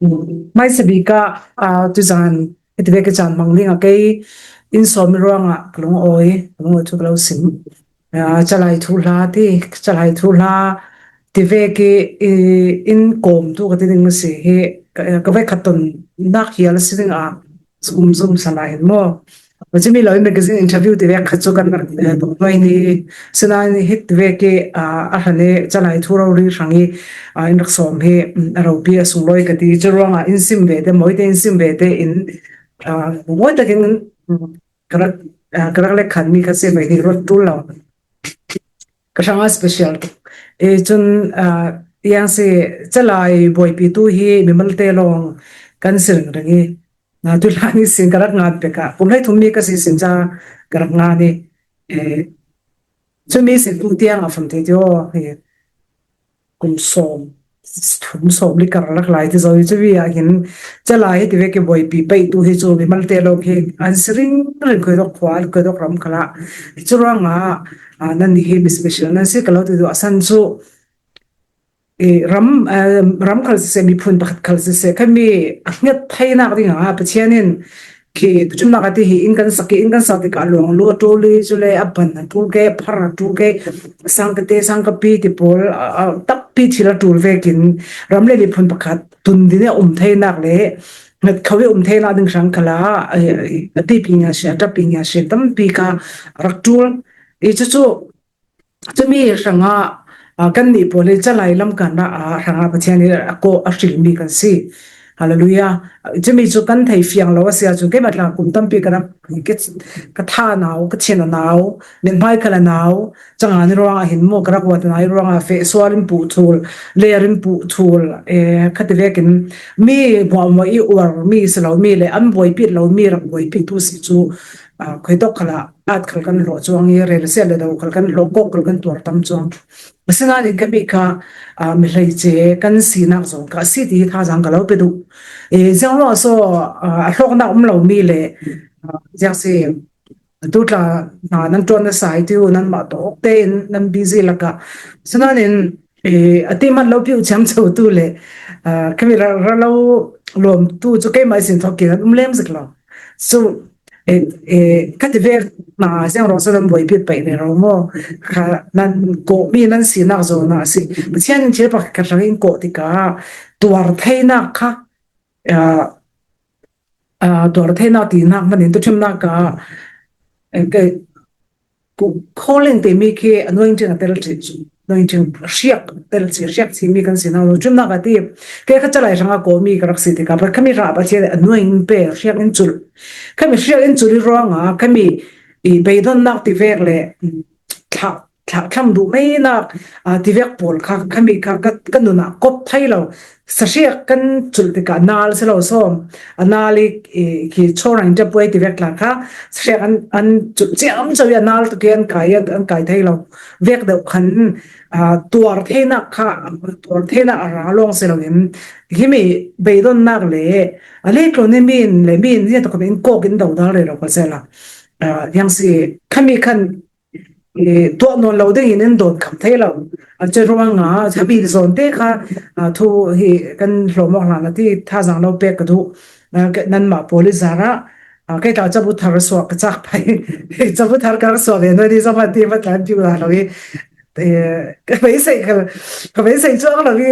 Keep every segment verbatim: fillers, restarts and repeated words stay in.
Hmaisa bik ah, aa, tuzan hiti vek i caan hmang ding a kei inn sawm i ruangah ka lungawi, ka lungawi thu ka lo sim. Aa, Calai thu hla ti, Calai thu hla ti vek i, i inn kawm tu ka ti ding a si hi, ka, ka vek khat ton nak hial a si ding a, um zum sa lai hin maw. Macam mi lo i magazine interview ti vek khat chu kan rak, eh, nuai ni, sina ni hiti vek i, ah, a hlan i Calai thu rori hrang i, ah, in rak sawm hi, mm, a ropi a sunglawi ka ti. Chu ruangah in sim ve te, mawi te in sim ve te in, ah, mawi takin, mm, ka rak, ah, ka rak lek khan mi kha se mai hi ruat tul lo. Ka hrangah special. E, chun, ah, yang si Calai buaipi tu hi mimal te lawng kan si ringring i, na tu hlan i sin ka rak ngat pek a, kum hlei thum mi ka si sin ca ka rak ngat i, eh, chu mi sin tu tiang a fam te ti aw, eh, kum sawm, thum sawm li ka rak lai ti zo i chu vi a hin Calai hiti vek i buaipi pei tu hi chu mimal te lawng hi an si ringring khoi dok khua, khoi dok ram khala. Chu ruangah, ah, nan ni hi mi special nan si ka lo ti tu a san chu, eh, ram, eh, ram khal sese, miphun pakhat khal sese, khami a ngiat theinak ding a, Pathian in khi tuchumnak a ti hi, in kan sak i, in kan sak tikah luang lu a ṭul i, cule a ban a ṭul ke, a phar a ṭul ke, sangkate, sangkapi ti pawl, a, a, tampi thil a ṭul vekin, ram le miphun pakhat tun din i a um theinak le, ngat kho i a um theinak ding hrang khala, a, a, a tipi ngia hriat, a ṭapi ngia hriat, tampi kha a rak ṭul. I chu chu, Cumi hrangah, ah, kannih pawl hi Calai lam kan dah, ah, hrangah Pathian hi a kawh a hrilmi kan si. Hallelujah. Cumi cu kan thei fiang lo a si ahcun keimah tla kum tampi ka rak, ka, ka tha nau, ka thin a nau, mithmai khal a nau, canga ni ruangah hin maw ka rak uat a nai ruangah feh sual in puh thul, ler in puh thul, eh, khati vekin mi hmuahhmuah i uar mi si lo mi le an buaipit lo mi rak buaipit tu si cu, ah, khuitawk khalah at khal kan hlawh cuang i, rel siat le do khal kan hlawh, kawk khal kan tuar tam cuang. Asinain kami kha, ah, mi hleice kan sinak zong kha a si ti thazaang ka lo pe duh. Eh, ziang ruang so, ah, a hlawknak um lo mi le, ah, ziang si, tu tla hna nan ṭuan nasa i tiu, nanmah tawk tein nan busy lakah. Asinain, eh, a ti man lo piu ciamco tu le, ah, kami ra, ra lo lawm tu cu keimah i sin thawk in an um lem zik lo. So, eh, eh, khati vek hna ziang ruang so nan buaipit paih rero maw? Kha nan kawhmi nan sinak zawnah a si. Pathian in thil pakhat hrang in kawh tikah tuar theinak kha, ah, ah, tuar theinak tinak hmanin tuṭhimnak ah, eh, ke, ku-, calling timi khi anointing a tel ṭheh cu, anointing hriak tel si, hriak simi kan si hna lo. Ṭhimnak a ti, kei kha Calai hrangah kawhmi ka rak si tikah, pa-, khami hrangah Pathian anoint pe, hriak in culh. Khami hriak in culh i ruangah, khami i beidonnak ti vek le, mm, thlah, thlah thlam duh meinak, ah, ti vek pawl kha, khami kha ka, ka nunah kop thei lo. Sahriak kan culh tikah nal si lo sawm. A nal i, i, khi chawrang in ṭapuai ti vek tla kha, sahriak an, an culh ciamco i a nal tuk i an kai, an, an kai thei lo. Vek deuh khan, ah, tuar theinak kha, tuar theinak a ra lawng si loin, himi beidonnak le, a letlun i min le min, zia tuk in kawk in dodal rero kha sela. Ah, yang si, khami khan, eh, tuah nawn lo dingin in dawn kham thei lo. A cu ruangah, a mi zawn te kha, ah, thu hi kan hlawm awk hlan a ti thazaang lo pek ka duh. Ah, ke-, nanmah pawl i zarah, ah, kei tla cabu thar suak ka cak phai. Cabu thar ka rak suak ve, noi ni zong a ti va tlan piu la lo i. Eh, ka beisei ka, ka beisei cuang lo i.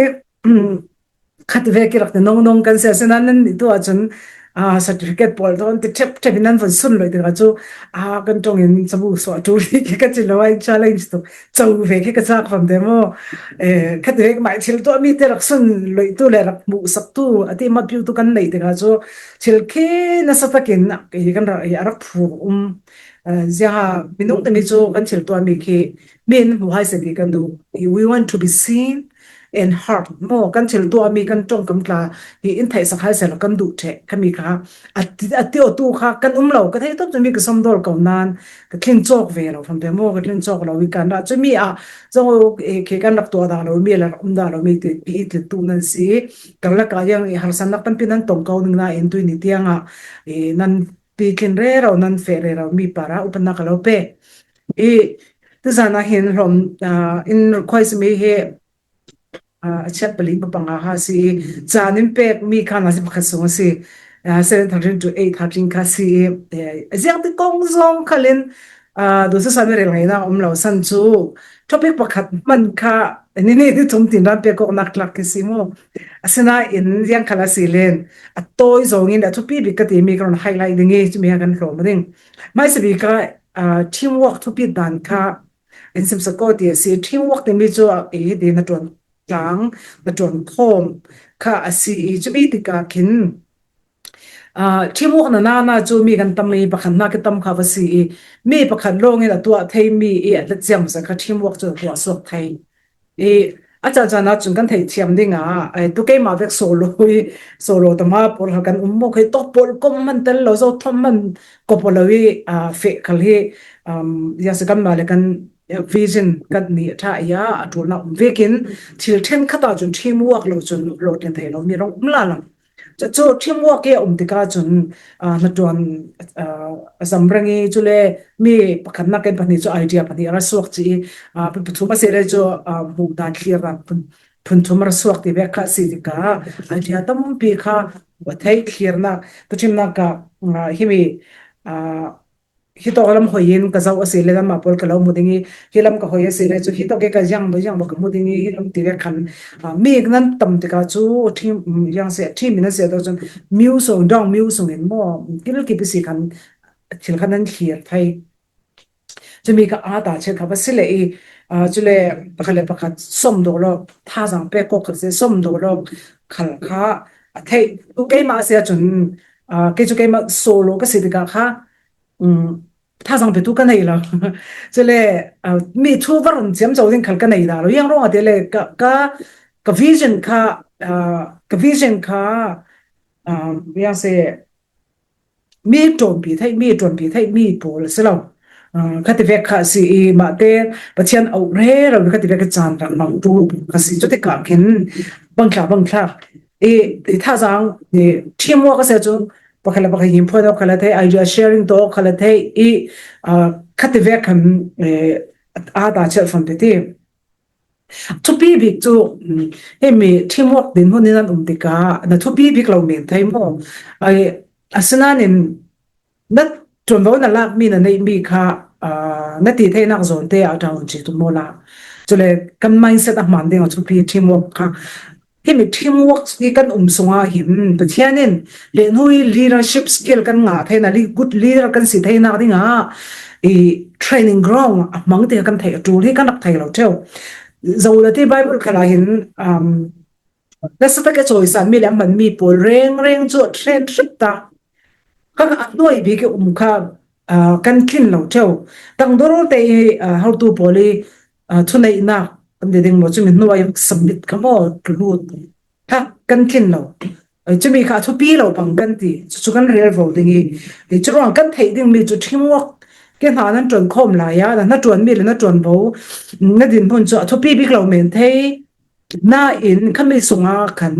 Khat vek i rak ti nong nong kan si a si nan, nan i tu ahcun, ah, certificate pawl tawh an ti ṭhep ṭhep in nan von sun lo i tikah cu, ah, kan ṭong in cabu suah ṭul hi ka ti lo ai challenge tu. Cabu vek hi ka cak fam te maw? Eh, khat vek mai thil tuah mi te rak sun lo i tu le rak hmuhsak tu, a ti ma piu tu kan neih tikah cu thil khi nasa takin i kan rak, i a rak phur um. Eh, ziaha minung timi cu kan thil tuah mi khi min hmu hai se ti kan duh. We want to be seen and heard. Maw, kan thil tuahmi kan ṭongkam tla hi in theihsak hai sehla kan duh ṭheh. Khami kha a ti, a ti awtu kha kan um lo. Ka thei tuk cumi ka sawmdawl ko nan ka tlin cawk ve lo fam te maw, ka tlin cawk lo i kan dah cumi ah zong, eh, khi kan rak tuah dah lo mi le rak um dah lo mi ti, i ti tu nan si. Karlak ah yang i harsatnak tampi nan tong ko ning nain tui ni tiang ah, eh, nan ti tlin rero, nan feh rero mi para upatnak ka lo pe. I tuzan ah hin hlawm, ah, in request mi hi a chiat pali pa panga kha si i, chan in pek mi khan a si pakhat sung a si, seven thirteen to eight thirteen kha si i, ziang ti kong zong khalin dusu sa mi rel ngaina um lo san chu topic pakhat man kha ni ni ti thum tin ran pek kok nak lak ki si mo. Asina in ziang khala si len a toi zong in a thupi bik ka ti mi ka ron highlight ding i chu mi a kan hlawm ding. Mai si bik ka teamwork thupi dan kha in sim sa ko ti a si. Teamwork ti mi chu i hi ti na tuan tlang na tuan khawm kha a si i chu mi ti ka khin teamwork na na na chu mi kan tam i pakhat na ki tam kha va si i mi pakhat lawng in a tuah thei mi i a let ziam sa kha teamwork chu a tuah suak thei. I a chan chan a chun kan thei thiam ding a, tu keima vek solo i solo tama por ha kan um mo khe tok pol kom man tel lo zo thom man ko polo i fe khal hi ya se kan ma le kan vision kan ni tha ya a tul na um vekin thil then khata chun teamwork lo chun lo ten thei lo mi rong um la lam. Chu teamwork e um tika chun na tuan a zam rangi chu le mi pakhat na ken pani chu idea pani ra suak chi pathum a se le chu mu dan thlir ra phun thum ra suak ti vek kha si tika idea tampi kha va thei thlir na tu thim na ka himi hi to lam hoi in ka zau a si le lam a pol ka lo mu ding i hi lam ka hoi a si le chu hi to ke ka yang ba yang ba ka mu ding i hi lam ti vek khan mi nan tam tika chu team yang se team in a se to chun miu song dong miu song in mo kil ki pi si khan thil khan an thlir thai. Chu mi ka a ta che kha va si le i chu le pakhat le pakhat som do lo tha zang pe ko kha se som do lo khal kha a thei tu keima se chun ke chu keima solo ka si tika kha thazang pe tu ka nei lo. Chule mi thu va run chiam chau ding khal ka nei da lo yang rong a te le ka ka ka vision kha ka vision kha yang se mi ton pi thai mi ton pi thai mi pol se lo. Khati vek kha si i ma te Pathian au re lo khati vek ka chan rak mang tu ka si chu te ka khin bang thla bang thla i thazang teamwork ka se chu pakhala pakha him phoi dawk khala thei idea sharing dawk khala thei i khati vek khan a ta chel fam te ti thupi bik chu hemi teamwork din hun in an um tika na thupi bik lo men thei mo. Ai asinanin na tuan bo na lak mi na nei mi kha na ti thei nak zon te a ta hun chi tu mo la chule kan mindset a man ding a thupi teamwork kha himi teamwork hi kan um sunga hin Pathian in lenhui leadership skill kan ngah theina li good leader kan si theina dinga i training ground a mang te kan thei a tul hi kan rak thei lo theu. Zo la ti Bible khala hin um na sa ta ke choi san mi le man mi pol reng reng chu train trip ta ka a noi bi ke um kha kan thlin lo theu. Tang dor te i hau tu poli thuneihna kan ti ding maw chumi hnuai submit kha maw tlu ha kan thlin lo. Chumi kha thupi lo pang kan ti chu kan rel vo ding i chu ruang kan thei ding mi chu teamwork ke hna nan tuan khawm lai a na tuan mi le na tuan bo na din hun chu a thupi bik lo men thei na in khami sunga khan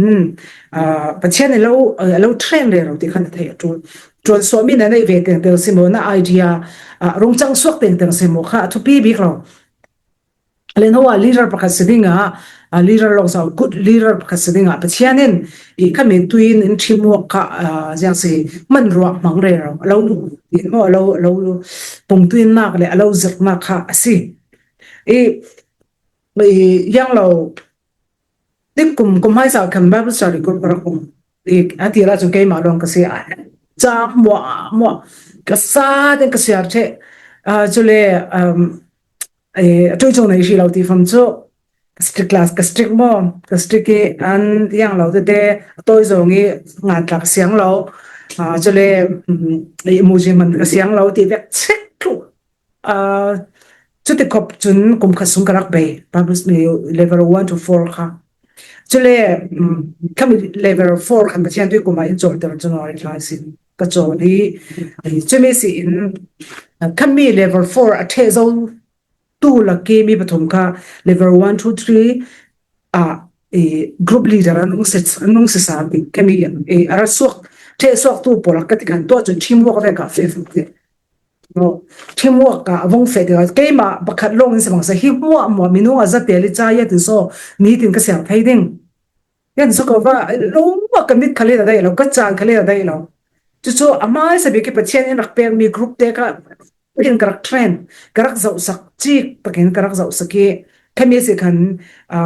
Pathian i lo lo train rero ti khan thei a tuan tuan suami na nei ve teng teng si maw na idea rung chang suak teng teng si maw kha a thupi bik lo. Len hoa leader pakhat si dinga a leader long sa good leader pakhat si dinga Pathian in i khami tuin in teamwork kha ziang si man ruak mang rero lo in maw lo lo pung tuin nak le a lo zirk nak kha a si. I yang lo ti kum kum hai sa khan Bible study group ka ra kum i a ti la chu keima long ka si a cha mo mo ka sa den ka siar che a chu le um a tui chung nei shi lo ti fam chu ka strict class ka strict mo ka strict i an yang lo te te a toi zong i ngan tlak siang lo a chu le um i mu ji man ka siang lo ti vek chek tu a chuti khop chun kum khat sung ka rak bei Bible level one to four kha. Chule um khami level four khan Pathian tui kuma in chol ter chun oi lai sin ka chol hi chumi si in khami level four a the zo tu la ke mi pathum kha level one two three a group leader an ung se an ung se sa bi khami a ra suak the suak tu pol ka ti kan to chun teamwork ve ka fe fe No, teamwork ka a vong fe ding a, keima pakhat lawng in sa bang sa hi muah muah minung a za te li cha ya tin so, ni tin ka siang thei ding. Yan so ka va, lo ma ka mit kha le da dai lo, ka chan kha le da dai lo. Chu chu a mai sa bi ki Pathian in rak pek mi group te ka, in ka rak train, ka rak zau sak chik, takin ka rak zau sak ki, ka mi si khan, a,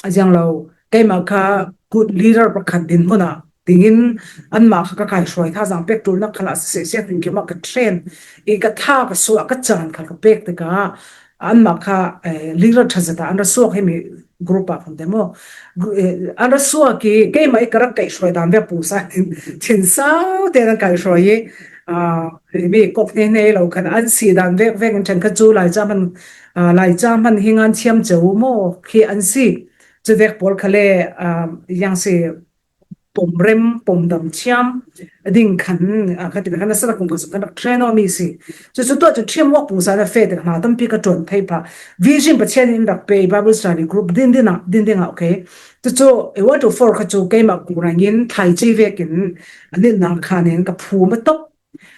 a ziang lo, keima kha good leader pakhat din hmuna, tingin anmah kha ka kai hruai tha zang pek tul nak khala se se se tin ki ma ka train, i ka tha ka suah ka chan kha ka pek te ka, anmah kha, eh, leader tha zata an ra suak hemi group a khun te mo. Gru-, eh, an ra suak ki, keima i ka rak kai hruai dan ve pu sa, tin, tin sau te an kai hruai i, ah, mi kok ne ne lo khan an si dan vek vek in then kha chu lai cha man, ah, lai cha man hi ngan thiam cheu mo khi an si. Chu vek pawl kha le, ah, yang si pom rem, pom dam thiam, a ding khan, ah, kha ti khan a sa kum ka su kan rak train o mi si. Chu chu to chu thiam wak pung sa na fe te kha tam pi ka ton thei pha. Vision Pathian in rak pe Bible study group din din a, din din a, okay. Chu chu, eh, one to four kha chu keima ku rangin thai chi vek in, a nin na khan in ka phu ma tok.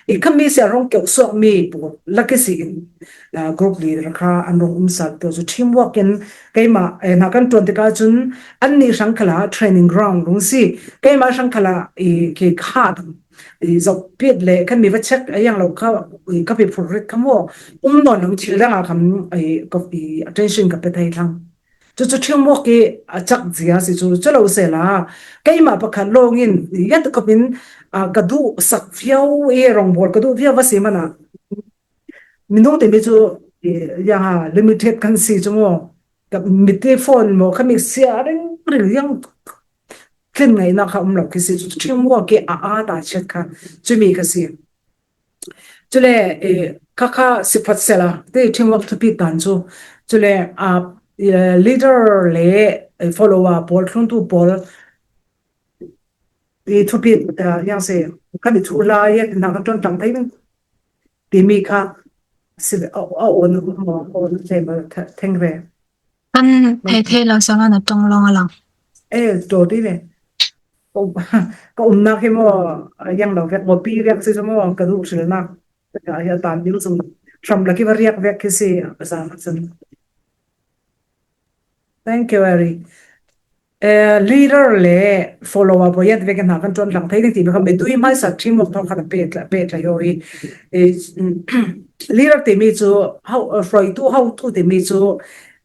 I kha mi sia rong keu suak mi pu la ke si in, ah, group leader kha an rong um sal to chu teamwork in keima, eh, na kan tuan te ka chun an ni sang khala training ground rong si keima sang khala i ke kha dam i zok pit le kan mi va check a yang lo kha i ka pi phur rit kha mo um non ang thil dang a kham i ka i attention ka pe thai thang. Chu chu teamwork i a chak zia si chu, chu lo se la. Keima pakhat lawng in, ya ta ka min, a, ka duh sak viau i rong bol, ka duh viau va si mana. Minung te mi chu, i, ya ha, limited kan si chu mo. Ka mi te phone mo, ka mi sia ring ring yang tlin ngai na kha um lo ki si chu, chu teamwork i a a ta chet kha. Chu mi ka si. Chule, eh, kha kha si phat sela, te teamwork thupi tan chu. Chule, ah, eh, leader le, eh, follower pawl, thluntu pawl, i thupi, ah, yang se, ka mi thu la ye, na ka ton tang thai, ti mi kha, si, a, a, on, on, on, se ma, tha-, theng ve. Kan thei thei lo sanga na tong long alang. Eh, to ti ve. Ka um, ka um nak hi mo, yang lo vek mo pi vek si mo, ka duh sil nak. Ya, ya tan dil sung. Tram la ki va riak vek ki si, sa ma sun. Thank you, Harry. Eh, leader le follower bo yat vek na kan ton lang thei ding ti mi kha me tui mai sa team work thong kha pe tla, pe tla yo i. Eh, mm, leader te mi chu, hau, eh, hroi tu, hau tu te mi chu,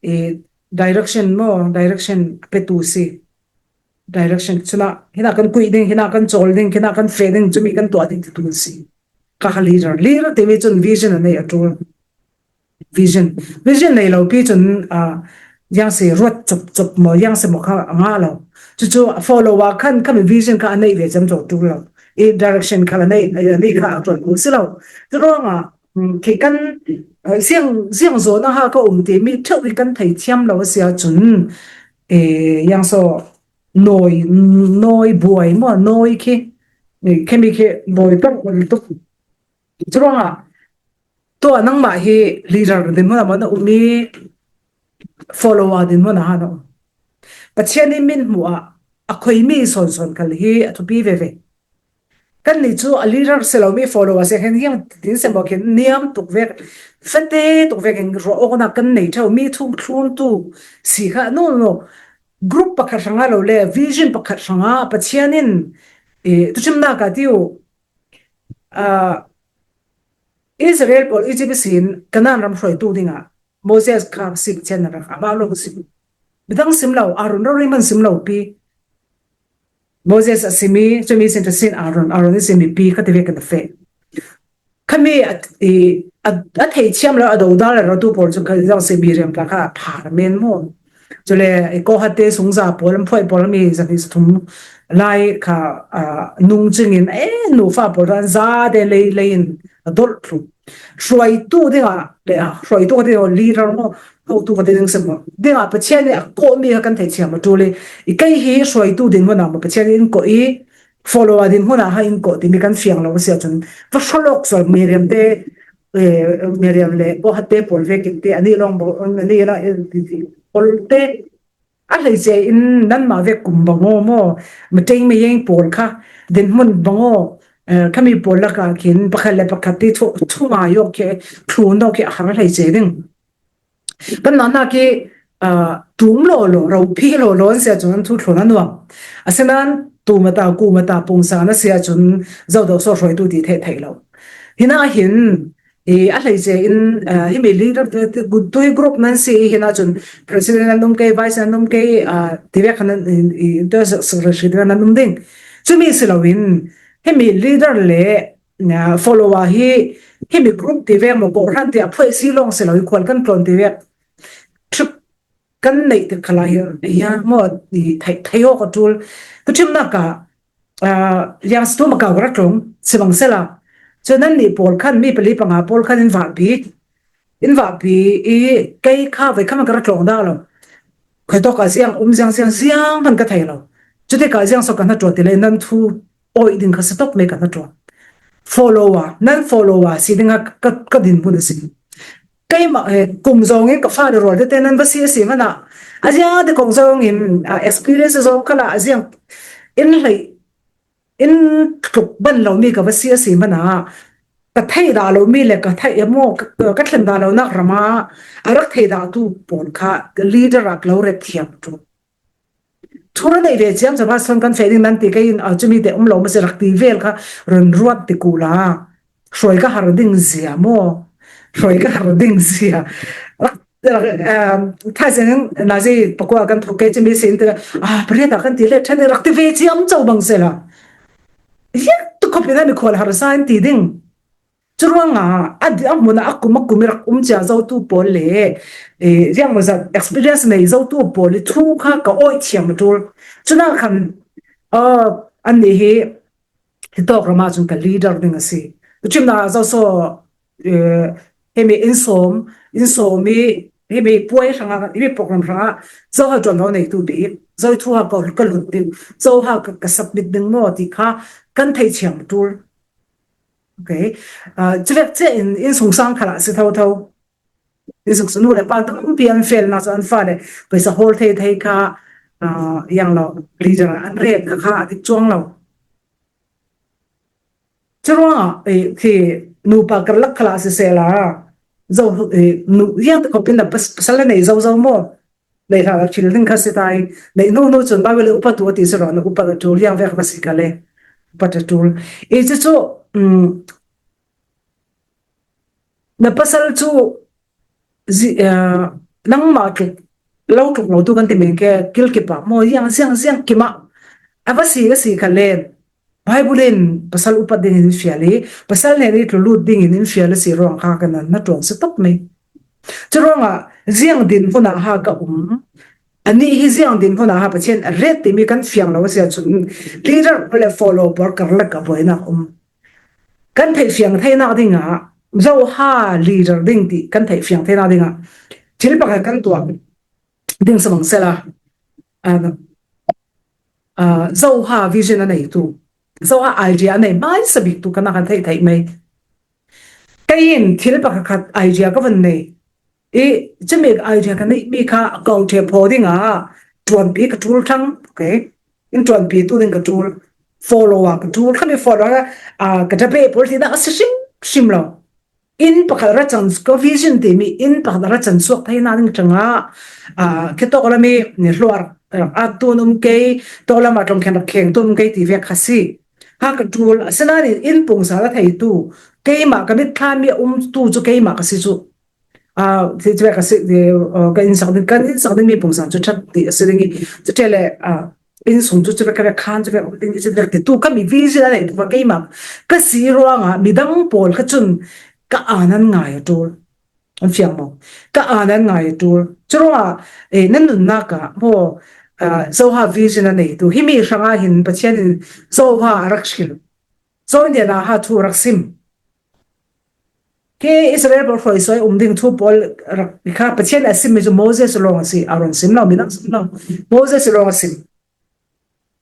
eh, direction mo, direction pe tu si. Direction, chuna, hina kan kui ding, hina kan chol ding, hina kan fe ding, chumi kan tua ding ti tu si. Ka kha leader. Leader te mi chun vision a nei a tul. Vision. Vision nei lo pi chun, ah, yang se ruat chop chop mo, yang se mo kha nga lo. Chu chu follower khan ka mi vision kha a nei ve cham cho tul lo. I direction kha a nei, a nei kha a tul si lo. Chu rong a, mm, ke kan, eh, siang, siang zo na ha ka um te mi theu i kan thei thiam lo sia chun, eh, yang so noi, noi buai mo, noi khi, eh, khi mi khi noi tong un tuk. Chuang a, to a nang ma hi leader din mo na mo na um i follower din mo na ha na um. Pathian i min mu a, a khoi mi son son kal hi a thupi ve ve. Kan ni chu a leader se lo mi follower se khen hiam tin se mo khen niam tuk vek, fete tuk vek in ro ok na kan nei thau mi thung thlun tu si kha no, no. Group pakhat hrang a lo le, vision pakhat hrang a, Pathian in, eh, tu chim na ka tiu, ah, Israel pawl Egypt sin Canaan ram hroi tu ding a, Moses kha sim chen na rak, ama lo sim. Midang sim lo, Aaron ro ri man sim lo pi. Moses a simi, chumi sin ta sin Aaron, Aaron i simi pi, ka ti ve ka na fe. Khami a, i, a, a thei thiam lo, a do dal lo tu pawl chu ka zang simi riam ta kha pha men mo. Chule, i ko ha te sung za pawl, am phoi pawl mi za ni thum lai kha, a, nung ching in, e, nu fa pawl ran za de lei, lei in, a dol thu. Hruaitu dinga, le, a, hruaitu ka ti lo, leader maw, hotu ka ti ding sem maw. Dinga, Pathian nih a kawhmi kha kan theih thiam a ṭul i, i kei hi hruaitu dinhmunah maw, Pathian in kawh i, follower dinhmunah kha in kawh timi kan fiang lo a si ahcun, va hrawlawk sual Miriam te, eh, Miriam le Kohat te pawl vekin te, anih lawng, anih lawng, eh, ti, ti, pawl te, a hleice in nanmah vek kum bangaw maw, mateng mayeng pawl kha dinhmun bangaw, eh, khami pawl lakah khin pakhat le pakhat ti thu, thu ngai awk khi, thlun awk khi a har a hleice ding. Kan nana khi, ah, tum lo lo, ropui lo lo an sia chun an thu thlun a nuam. A sinan, tum a ta, kum a ta, pungsan a sia chun zo do so hruaitu ti thei thei lo. Hina hin, i, a hleice in, ah, himi leader te, te, tu hi group nan si hina chun president an um kei, vice an um kei, ah, ti vek khan an, i, i, tu secretary ti vek an um ding. Chumi si lo in, himi leader le, ah, follower hi, himi group ti vek maw, kohran ti a phuai si long si lo, i khual kan tlawn ti vek. Trip kan neih te khala hi, hi maw, i thei, thei awk a tul. Ka thimnak ah, ah, yang situ Makau ka ra tlung, si bang sela. Chu nan nih pawl khan, mi pali panga pawl khan in vahpi, in vahpi i kei kha vai kha man ka ra tlung dah lo. Khaitawk ah ziang um ziang, ziang, ziang man ka thei lo. Chuti ka ziang so ka hna tua ti le nan thu awih ding kha si tawk mai ka hna tua. Follower, nan follower si ding a ka, ka din hun a si. Keimah, eh, kum zawngin ka fale rual tete nan va si a si mana. A ziate kong zawngin, ah, experience zawng kala a ziang in hlei, in tluk ban lo mi ka va si a si mana. Ka theih dah lo mi le ka theih a maw, ka, ka thlen dah lo nak rama, a rak theih dah tu pawl kha, ka leader a ka lo rep thiam tu. Thu ra nei ve ciam, capa son kan feh ding nan ti kei in, a, chumi te um lo masi rak ti vel kha run ruat ti kula. Hruai ka har ding zia maw? Hruai ka har ding zia. Rak, rak, um, thai sen nazi pakua kan thuk kei chimi sin te, ah, pariat a kan ti le, than rak ti ve ciam chau bang sela. Hiak tu khop ina mi khual har sa in ti ding. Churuanga, a di a hmuna a kum a kum i rak um cia zotu pawl le, eh, riang maw zat experience nei zotu pawl i thu kha ka awih thiam a tul. Chuna khan, ah, an nih hi, hi tawk rama chun ka leader ding a si. Ka chimna zo so, eh, hemi insawm, insawm i, hemi puai hranga, hemi program hranga, zo ha tuan lo nei tu bi, zo i thu ha ka, ka lut ding, zo ha ka, ka submit ding maw ti kha, kan thei thiam a tul. Okay. Ah, chuvek che in, in sungsang khala si tho tho. In sungsang nu le pa tampi an fel na chu an fa le. Paisa hol thei thei kha, ah, yang lo, leader an ret kha kha a dik chuang lo. Churuanga, eh, khi nupa karlak khala si se la. Zo, eh, nu, yang te khopin la pas-, pasal la nei zo zo maw. Nei hla thil ding kha si tai. Nei nu nu chun Bible upa tu ti si ro na upa tu liang vek va si ka le. Upa tu. I chu chu, um, na pasal chu zi, uh, nangma tluk, lo tluk lo tu kan ti men ke kil kipa maw yang ziang ziang kima. A va si, a si ka len. Bible in pasal upat dingin in fial i, pasal nen i tlulut dingin in fial a si ruang kha ka nan na tuang si tawk mai. Churuanga ziang din huna ha ka um. Ani hi ziang din huna ha Pathian a ret timi kan fiang lo a si a chun leader le follow por kar la ka boina um. Kan thei fiang thei nak dinga, zo ha leader ding ti kan thei fiang thei nak dinga. Thil pakhat kan tuak ding sa bang sela. Ah, ah, zo ha vision a nei tu. Zo ha idea a nei mai sa bik tu kan a kan thei thei mai. Kei in thil pakhat idea ka van nei. I, chumi idea ka nei mi kha kau the pho dinga, tuanpi ka tul thang, okay? In tuanpi tu ding ka tul, follow a ka tul, khami follow a, ah, ka tape pol ti da a si sim, sim lo. In pakhat ra chan, ka vision ti mi, in pakhat ra chan suak thei na ding changa, ah, ke tok la mi, ni hluar, ah, a tun um kei, tok la ma tong khen kheng tun um kei ti vek kha si. Ha ka tul, a sina ni in pung sa la thei tu, keima ka mit thlan mi um tu chu keima ka si chu. Ah, ti chu ka si, ti, ah, ka insak ding, kan insak ding mi pungsan chu that ti a si ding i. Chu te le, ah, insung chu chu ka khan chu um ding i chu ti tu ka mi vision a nei tu ka keima. Ka si ruanga midang pawl ka chun ka anan ngai a tul. An fiang maw? Ka anan ngai a tul. Chu ruanga, eh, nan nunna ka maw, ah, zo ha vision a nei tu. Hi mi hranga hin Pathian in zo ha a rak hril. Zo in dia na ha thu rak sim. Ke Israel pawl hruai suai um ding thu pawl rak kha Pathian a sim mi chu Moses lawng a si, Aaron sim lo, mi nang sim lo. Moses lawng a sim.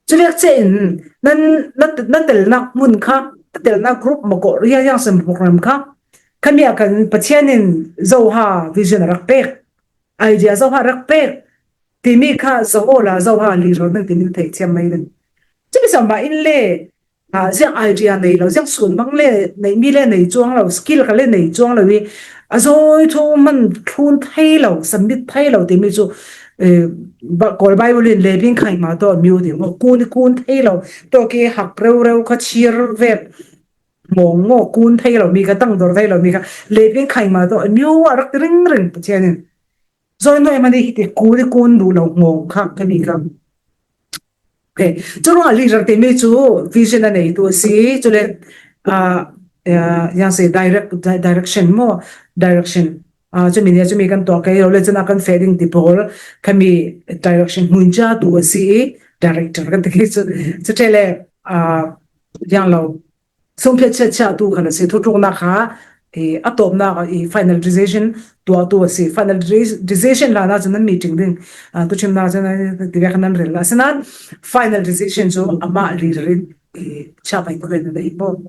Chu vek che in nan, na, na telnak mun kha, na telnak group ma ko ria yang sem program kha. Khami a kan Pathian in zo ha vision rak pek. Idea zo ha rak pek. Timi kha zo la zo ha li ro nan timi thei thiam mai nan. Chu mi sam ba in le a, ziang idea nei lo, ziang sun mang le nei, mi le nei chuang lo, skill kha le nei chuang lo i, a zawi thu man thlun thei lo, submit thei lo timi chu, eh, ba-, Kawl Bible in lepin khaima tawh miu ti maw, kun i kun thei lo, tawh ki hak reu reu kha chir vet mawng maw, kun thei lo mi kha, tang dor thei lo mi kha, lepin khaima tawh miu a rak ti ring ring Pathian in. Zawi nuai mani hi ti kun i kun duh lo mawng kha ka ni kha. Okay. Chu ruangah leader timi chu vision a neitu a si, chule, ah, ah, yang si direct, di-, direction maw, direction. Ah, chumi nia chumi kan tuah kei lo le chuna kan feh ding ti pawl, khami direction hmun chatu a si i, director kan ti kei chu. Chu te le, ah, yang lo. Sum phet chet chet tu khan a si, thutlukna kha, eh, a tawpna kha, eh, final decision tuahtu a si. Final de-, decision lana chun nan meeting ding, ah, tu thimna chun, eh, ti vek nan rel la. Sinan final decision chu ama leader in, eh, chapa in ko na dei po.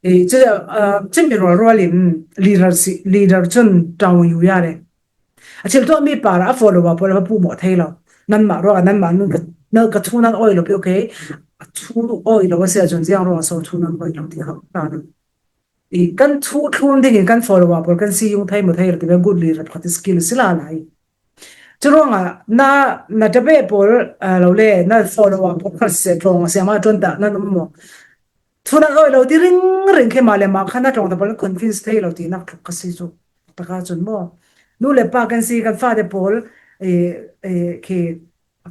Eh, chu, ah, chun mi rual rual in leader si, leader chun tang yu ya le. A thil tuah mi par a follow a pawl a va puhmawh thei lo. Nanmah ruangah nanmah nun ka, na, ka thu nan awih lo pi, okay. A thu awih lo a si a chun ziang ruangah so thu nan awih lo ti kha ta lo. I kan thu thlun dingin kan follow a pawl kan si yung thei maw thei lo ti ve good leader khat i skill si la lai. Chu ruangah na, na tabe pawl, ah, lo le, na follow a pawl khat se tlawng a siama tuan ta nan um maw. Thu nan awih lo ti ring ring khi mah le mah khan a tlawng ta pawl convince thei lo ti nak thuk ka si chu. Taka chun maw. Nu le pa kan si kan fate pawl, eh, eh, khi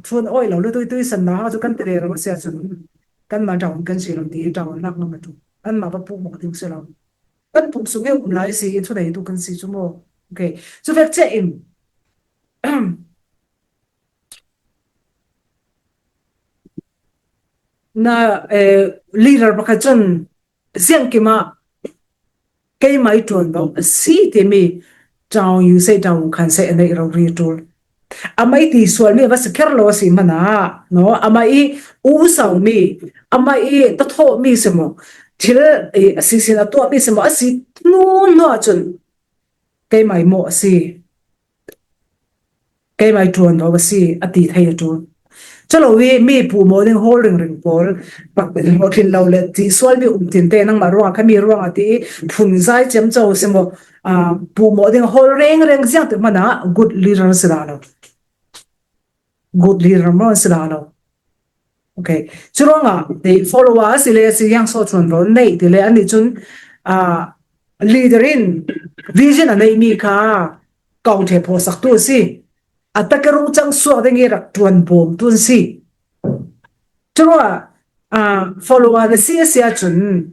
thu an awih lo le tui tui san na ha chu kan ti rero sia chun. Kan ma down kan si lo ti down nak ngam a tu. Kan ma pa puhmawh ding si lo. Kan pum sung e um lai si i thu nei tu kan si chu maw. Okay. Chu vek che in. Na, eh, leader pakhat chun ziangkima keima i ṭuan lo a si timi, tang yu sei tang khan sei a neih rori ṭul. Ama i tisual mi a va si kher lo a si hmana, no, ama i usau mi, ama i tathaw mi si maw, thil, eh, a sisin a tuah mi si maw, a si hnu hnu a chun keima i mawh a si. Keima i ṭuan lo a si, a ti thei a ṭul. Chalo i mi puhmawh ding hawl ring ring pawl, pak hlawhtling lo le, tisual mi um tin te, nangmah ruangah, khami ruangah ti i, phun zai cem cho si maw, ah, puhmawh ding hawl reng reng ziang te hmana, good leader si la lo. Good leader maw si la lo. Okay. Chu ruangah, eh, follower a si le a si yang so chuan lo nei ti le ani chun, ah, leader in vision a nei mi kha kau the phawsak tu a si. A taka rung chang suak ding i rak ṭuan bawm tu an si. Chu ruangah, ah, follower na si a si a chun,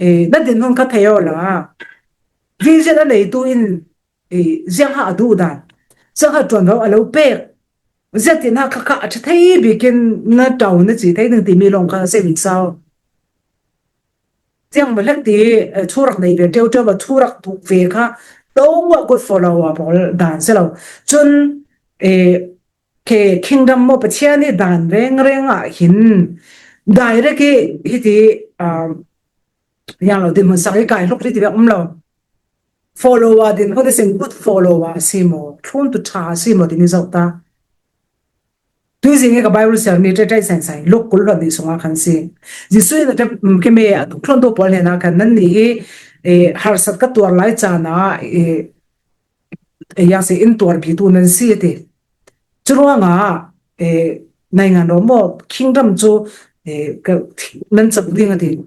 eh, na dinhmun kha thei aw la. Vision a nei tu in, eh, ziang ha a duh dan. Ziang ha ṭuan lo a lo pek. Zia tin ha kha kha a ṭha thei bikin na tau na chi thei ding ti mi lawng kha se min sau. Ziang ma hlek ti, eh, thu rak nei ve teu teu a thu rak buk ve kha to wa good follower pawl dan se lo. Chun, eh, ke kingdom maw Pathian i dan reng reng ah hin direct i hiti, um, yang lo dinhmun sak i kai hluk ti ti vek um lo. Follower din, what is a good follower si maw? Thlun tu ṭha si maw? Ti ni zo ta. Tui zing i ka Bible siar mi ṭai ṭai sain sain, Luk kul hluan ni sunga khan si. Jisu in a ṭap, mm, ke me a tuk thlun tu pawl hnena khan nan ni hi, eh, harsat ka tuar lai chana, eh, eh, yang si in tuar pi tu nan si ti. Chu ruangah, eh, naingan ro maw, kingdom chu, eh, ka, nan chak ding a ti.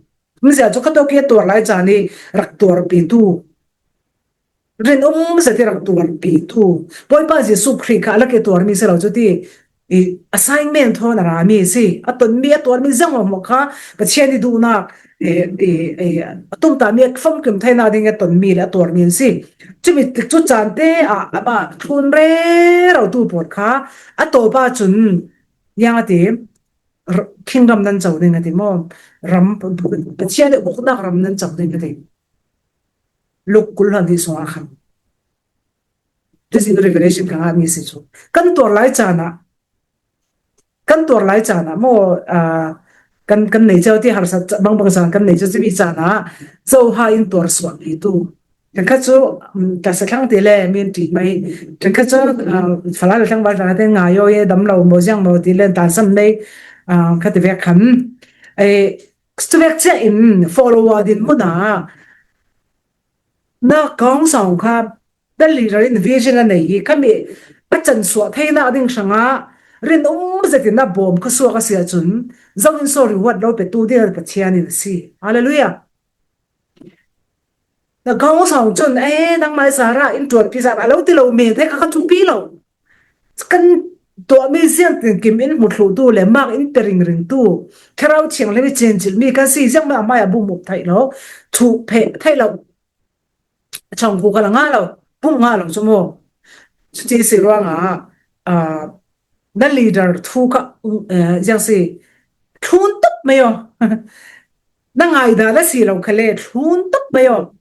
Mizia chu kha to ke tuar lai chani rak tuar pi tu. Rin um sa ti rak tuar pi tu. Bawipa Jesu Khrih kha a la ke tuar mi sa lo chu ti, i assignment thawn a ra mi si. A ton mi a tuar mi zang maw kha Pathian i duhnak, e, e, e, a tum ta mi a famkim theina ding a ton mi le a tuar mi si. Chumi tik chu chan te a, ama thlun rero tu pawt kha a tawpa chun yang a ti, r-, kingdom nan chau ding a ti maw? Ram, Pathian i uknak ram nan chau ding a ti. Luk kul hluan ni sunga khan. This is revelation ka ngah mi si chu. Kan tuar lai chana. Kan tuar lai chana maw, ah, kan, kan nei chau ti harsat bang bang chan kan nei chau chimi chana. Zo ha in tuar suak pi tu. Tangkha chu, um, ta sa thlang ti le min ti mai. Tangkha chu, ah, fala le thlang ba thlang te ngai yo ye dam lo maw ziang maw ti le tan sam nei, ah, kha ti vek khan. Eh, Stivek cia in follower din muna na kong song kha, the leader in vision a nei hi, khami a chan suah theina ding hranga rin um zetin a bawm kha suak a sia chun, zo in so reward lo pe tu ding a Pathian in a si. Hallelujah. Na kong song chun, eh, nang mai sara in tuan pi sara lo ti lo me te ka ka tu pi lo. Kan tuah mi zian tin kim in hmu thluh tu le mak in pe ring ring tu, Thlarau Thianghlim i chin chil mi kan si ziang ma mai a bu mup thai lo, thu phe thai lo. Chong ku ka la nga lo, bu nga lo chu mo. Chu ti si ruang a, a, na leader thu ka, um, eh, ziang si thun tup mai o. Na ngai da la si lo kha le thun tup mai o.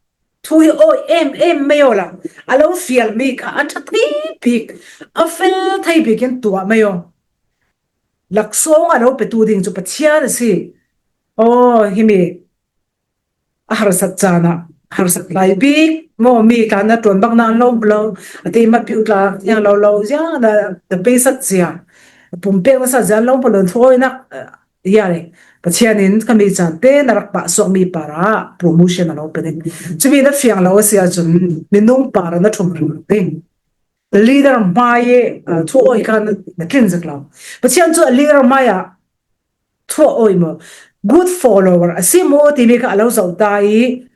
Thu hi oi em em mai o la. A lo fial mi kha a tha thei bik, a fel thei bik in tuah mai o. Laksawng a lo pe tu ding chu Pathian a si. O, hi mi a harsat chana, harsat lai bik mo mi tla na tuan bak na an lo lo. A ti ma piu tla yang lo lo zia na, na pe sat zia. Pum pe na sa zia lo lo thoi na, eh, ya le. Pathian in ka mi chan te na rak pa sok mi para promotion a lo pe ding. Chu mi na fiang lo a sia chun, mi nung para na thum ring ding. Leader mai e, uh, thu oi kha na, na tlin zak lo. Pathian chu a leader mai a thu oi mo. Good follower a si mo ti mi kha a lo zo ta i.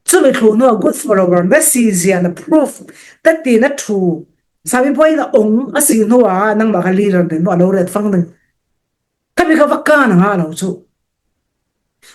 Chu mi thu no good follower na si zia na proof. Ta ti na thu. Sami poi na ong a si no a nang ma kha leader den mo a lo ret fang ding. Ka mi kha va ka na nga lo chu.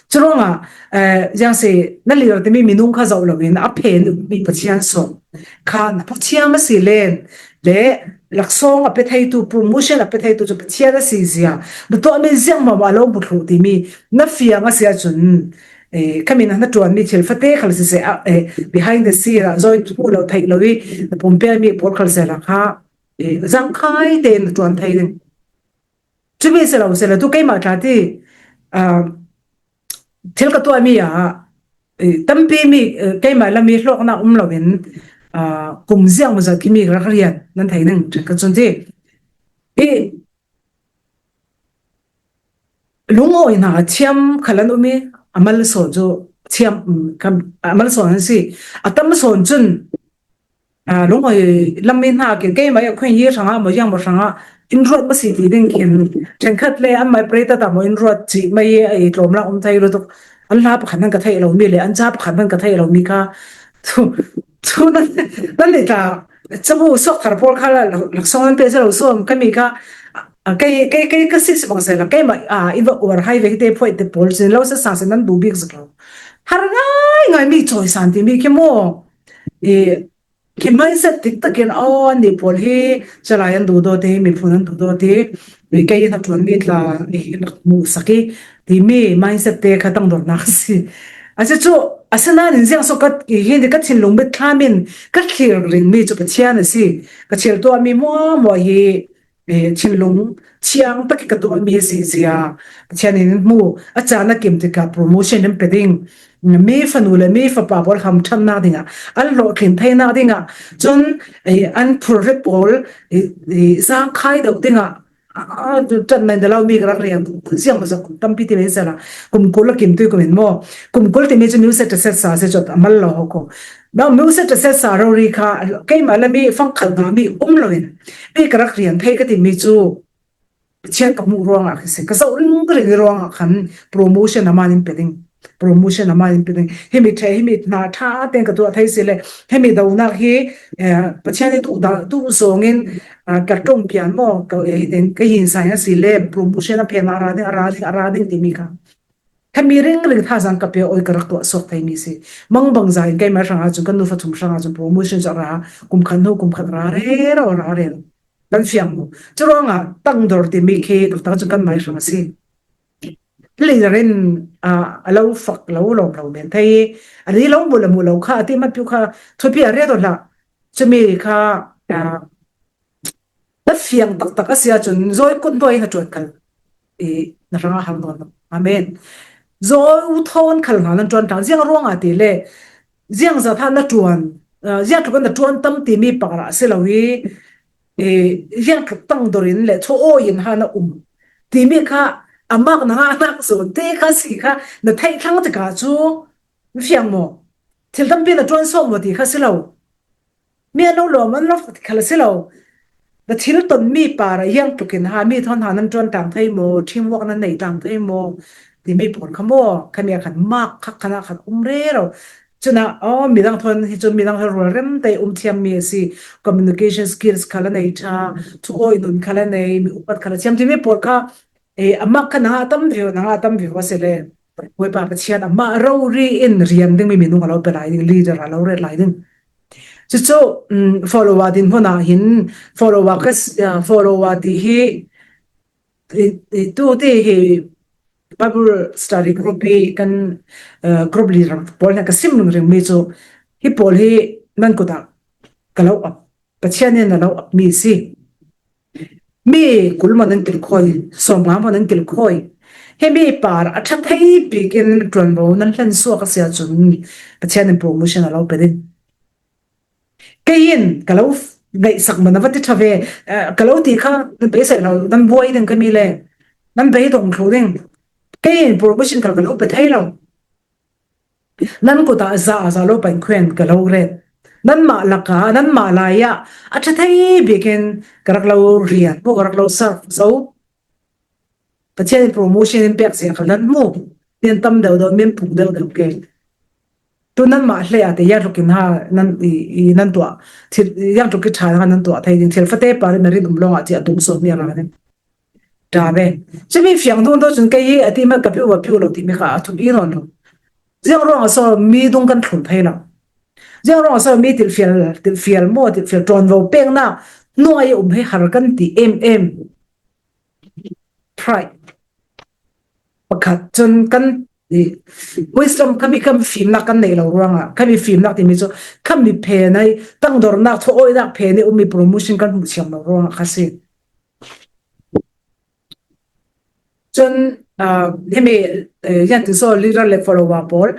Churuanga, eh, ziang si, na leader te mi minung kha zo lo in, a phen mi Pathian so. Kha na Pathian ma si len, le, laksawng a pe thei tu, promotion a pe thei tu, chu Pathian a si zia. Na to mi ziang ma ma lo bu thlu ti mi, na fiang a sia chun. Eh, ka mi na, na tuan mi thil fa te khal si se, a, eh, behind the scene, a, zoi tu lo thei lo i, na pum pe mi por khal se la kha. Eh, zang khai te na tuan thei ding. Chu mi se lo se lo, tu keima tla ti, ah, thil ka tuah mi a, eh, tampi mi, eh, keima la mi hlawkna um lo in, ah, kum ziang mu zat ki mi rak rian, nan thei ning, ka chun ti. I, lungawi na thiam khalan um i, a mal sawn chu thiam, um, kam, a mal sawn an si, a tam sawn chun, a, lungawi lam mi hna ki, keima ya khun yi hranga, mo yang mo hranga, in ruat ma si ti ding khin. Ṭhenkhat le an mai prei ta ta mo in ruat chi mai a i tlawm la um thei lo tuk. An hla pakhat nan ka thei lo mi le, an cha pakhat nan ka thei lo mi kha. Thu, thu nan, nan ni ta, chabu sok thar pawl kha la, lak song nan pe sa lo sawm ka mi kha. A, kei, kei, kei ka si si bang sa la, keima, a, i va uar hai ve te phoi te pawl sin lo sa sa sa nan du bik zak lo. Har ngai ngai mi chawi san ti mi khi mo. I, Khi mindset dik takin, aw, an nih pawl hi, chalai an duh daw te hi, miphun an duh daw te hi, mi kei in a ṭuan mi tla, hi, rak hmuh sak hi, ti mi mindset te kha tangdawrnak a si. A si chu, a si nan in ziang so ka, hi ni ka thinlung bit thlam in, ka thlir ring mi chu Pathian a si. Ka thil tuah mi muamua hi, eh, thinlung thiang tak ka tuah mi a si zia. Pathian in hmu, a chan a kim tikah promotion in pe ding. Mi fanu le mi fapa pawl hamṭhatnak dingah, an hlawhtlin theinak dingah, cun, eh, an phurrit pawl, eh, eh, zangkhai deuh dingah, a, a, ṭan men dalo mi ka rak rian, ziang maw zak kum tampi ti mai sela, kum kul a kim tui kum in maw, kum kul timi cu music cassette sa si cawt a mal lo ho ko. No, music cassette sa rori kha, keimah le mi fangkhalhna mi um lo in, mi ka rak rian thei ka timi cu, Pathian ka hmuh ruangah khi si, ka zoh ringring ruangah khan promotion a man in pe ding. Promotion a man in pe ding. Himi ṭhe, himi hna ṭha tein ka tuah thei si le, himi donak hi, eh, Pathian i tuh dah, tuh zawngin, ah, ka ṭum pian maw, ka, eh, ka yin sai a si le, promotion a phen a ra ding, a ra ding, a ra ding timi kha. Khami ringring thazang ka pe awi ka rak tuah suak thei mi si. Mangbangza in keimah hrangah cun, kan nufa thum hrangah cun promotion cu a ra, kum khat hnu, kum khat ra rero, ra rero. Kan fiang mu. Curuangah tangdor timi khi taktak cu kanmah hrang a si. Leader in, ah, a lo fak lo lawm lo men thei. A ri lo mu le mu lo kha, a ti hmat piu kha, thupi a riat aw hlah. Cumi kha, ah, na fiang taktak a si ahcun, zawi kut hnuai na ṭuan khal. I, na hrangah har nawn lo. Amen. Zawi u thawn khal hna nan ṭuan ṭang. Ziang ruangah ti le, ziang zat hna na ṭuan, ah, ziang tluk in na ṭuan tam timi parah a si lo i, eh, ziang tluk tangdor in le chaw awi in ha na um timi kha a mak na ngah nak zo te kha si kha na theih thlang tikah cu, fiang maw? Thil tampi na ṭuan sawh maw ti kha si lo. Mi an lo lawm, an lo fak ti kha la si lo. Na thil tonmi par ah ziang tlukin ha, mi thawn ha nan ṭuan tlang thei maw, teamwork nan nei tlang thei maw, timi pawl kha maw, khami ah khan mak kha khan ah khan um rero. Cun ah, aw, midang thawn hi cu midang thawn rualrem te um thiammi a si. Communication skills kha la nei ṭha, thu awi nun kha la nei, mi upat kha la thiam timi pawl kha, eh, a mak kha na ngah tam vivo, na ngah tam vivo a si le. Bawipa Pathian amah rori in rian dingmi minung a lo pe lai ding, leader a lo ret lai ding. Cucu, um, follower dinhmun ah hin, follower ka si, ah, follower ti hi, i, i, tu ti hi Bible study group hi kan, ah, group leader pawl hna ka sim ringring mi cu, hi pawl hi nan kut ah ka lo ap, Pathian in a lo ap mi si. Mi kul maw nan kilkhawi, sawmnga maw nan kilkhawi. Himi par a ṭha thei bik in ṭuanvo nan hlen suak a si ahcun Pathian in promotion a lo pe ding. Kei in ka lo ngaihsak maw na va ti ṭha ve, eh, ka lo ti kha nan beisei lo, nan buai ding ka mi le, nan beidong thlu ding. Kei in promotion kha ka lo pe thei lo. Nan kut ah za a za lo pankhuan ka lo ret. Nanmah lakah, nanmah lai ah a ṭha thei bik in ka rak lo rian, ka rak lo serve zo. Pathian in promotion in pek sia kha nan hmu. Nan tam deuh deuh, min puk deuh deuh ke. Tu nanmah hlei ah te ziangtluk in ha nan i, i nan tuah. Thil, ziangtluk i ṭha kha nan tuah thei ding. Thil fate par in na rin um lawng ah ti a tung sawn mi a ra ding. Ṭa ve. Cumi fiang dungdung cun kei hi a ti hmanh ka piu, a piu lo timi kha a thupi nawn lo. Ziang ruangah so mi dung kan thlun thei lo. Ziang ruangah so mi tilfial, tilfial maw, tilfial ṭuanvo peknak hnuai a um hi har kan ti em em. Pride. Pakhat cun kan i, wisdom khami, khami fimnak kan neih lo ruangah, khami fimnak timi cu khami phen ai, tangdornak, thuawihnak phen i ummi promotion kan hmuh thiam lo ruangah kha si. Cun, ah, himi, eh, ziangtin so leader le follower pawl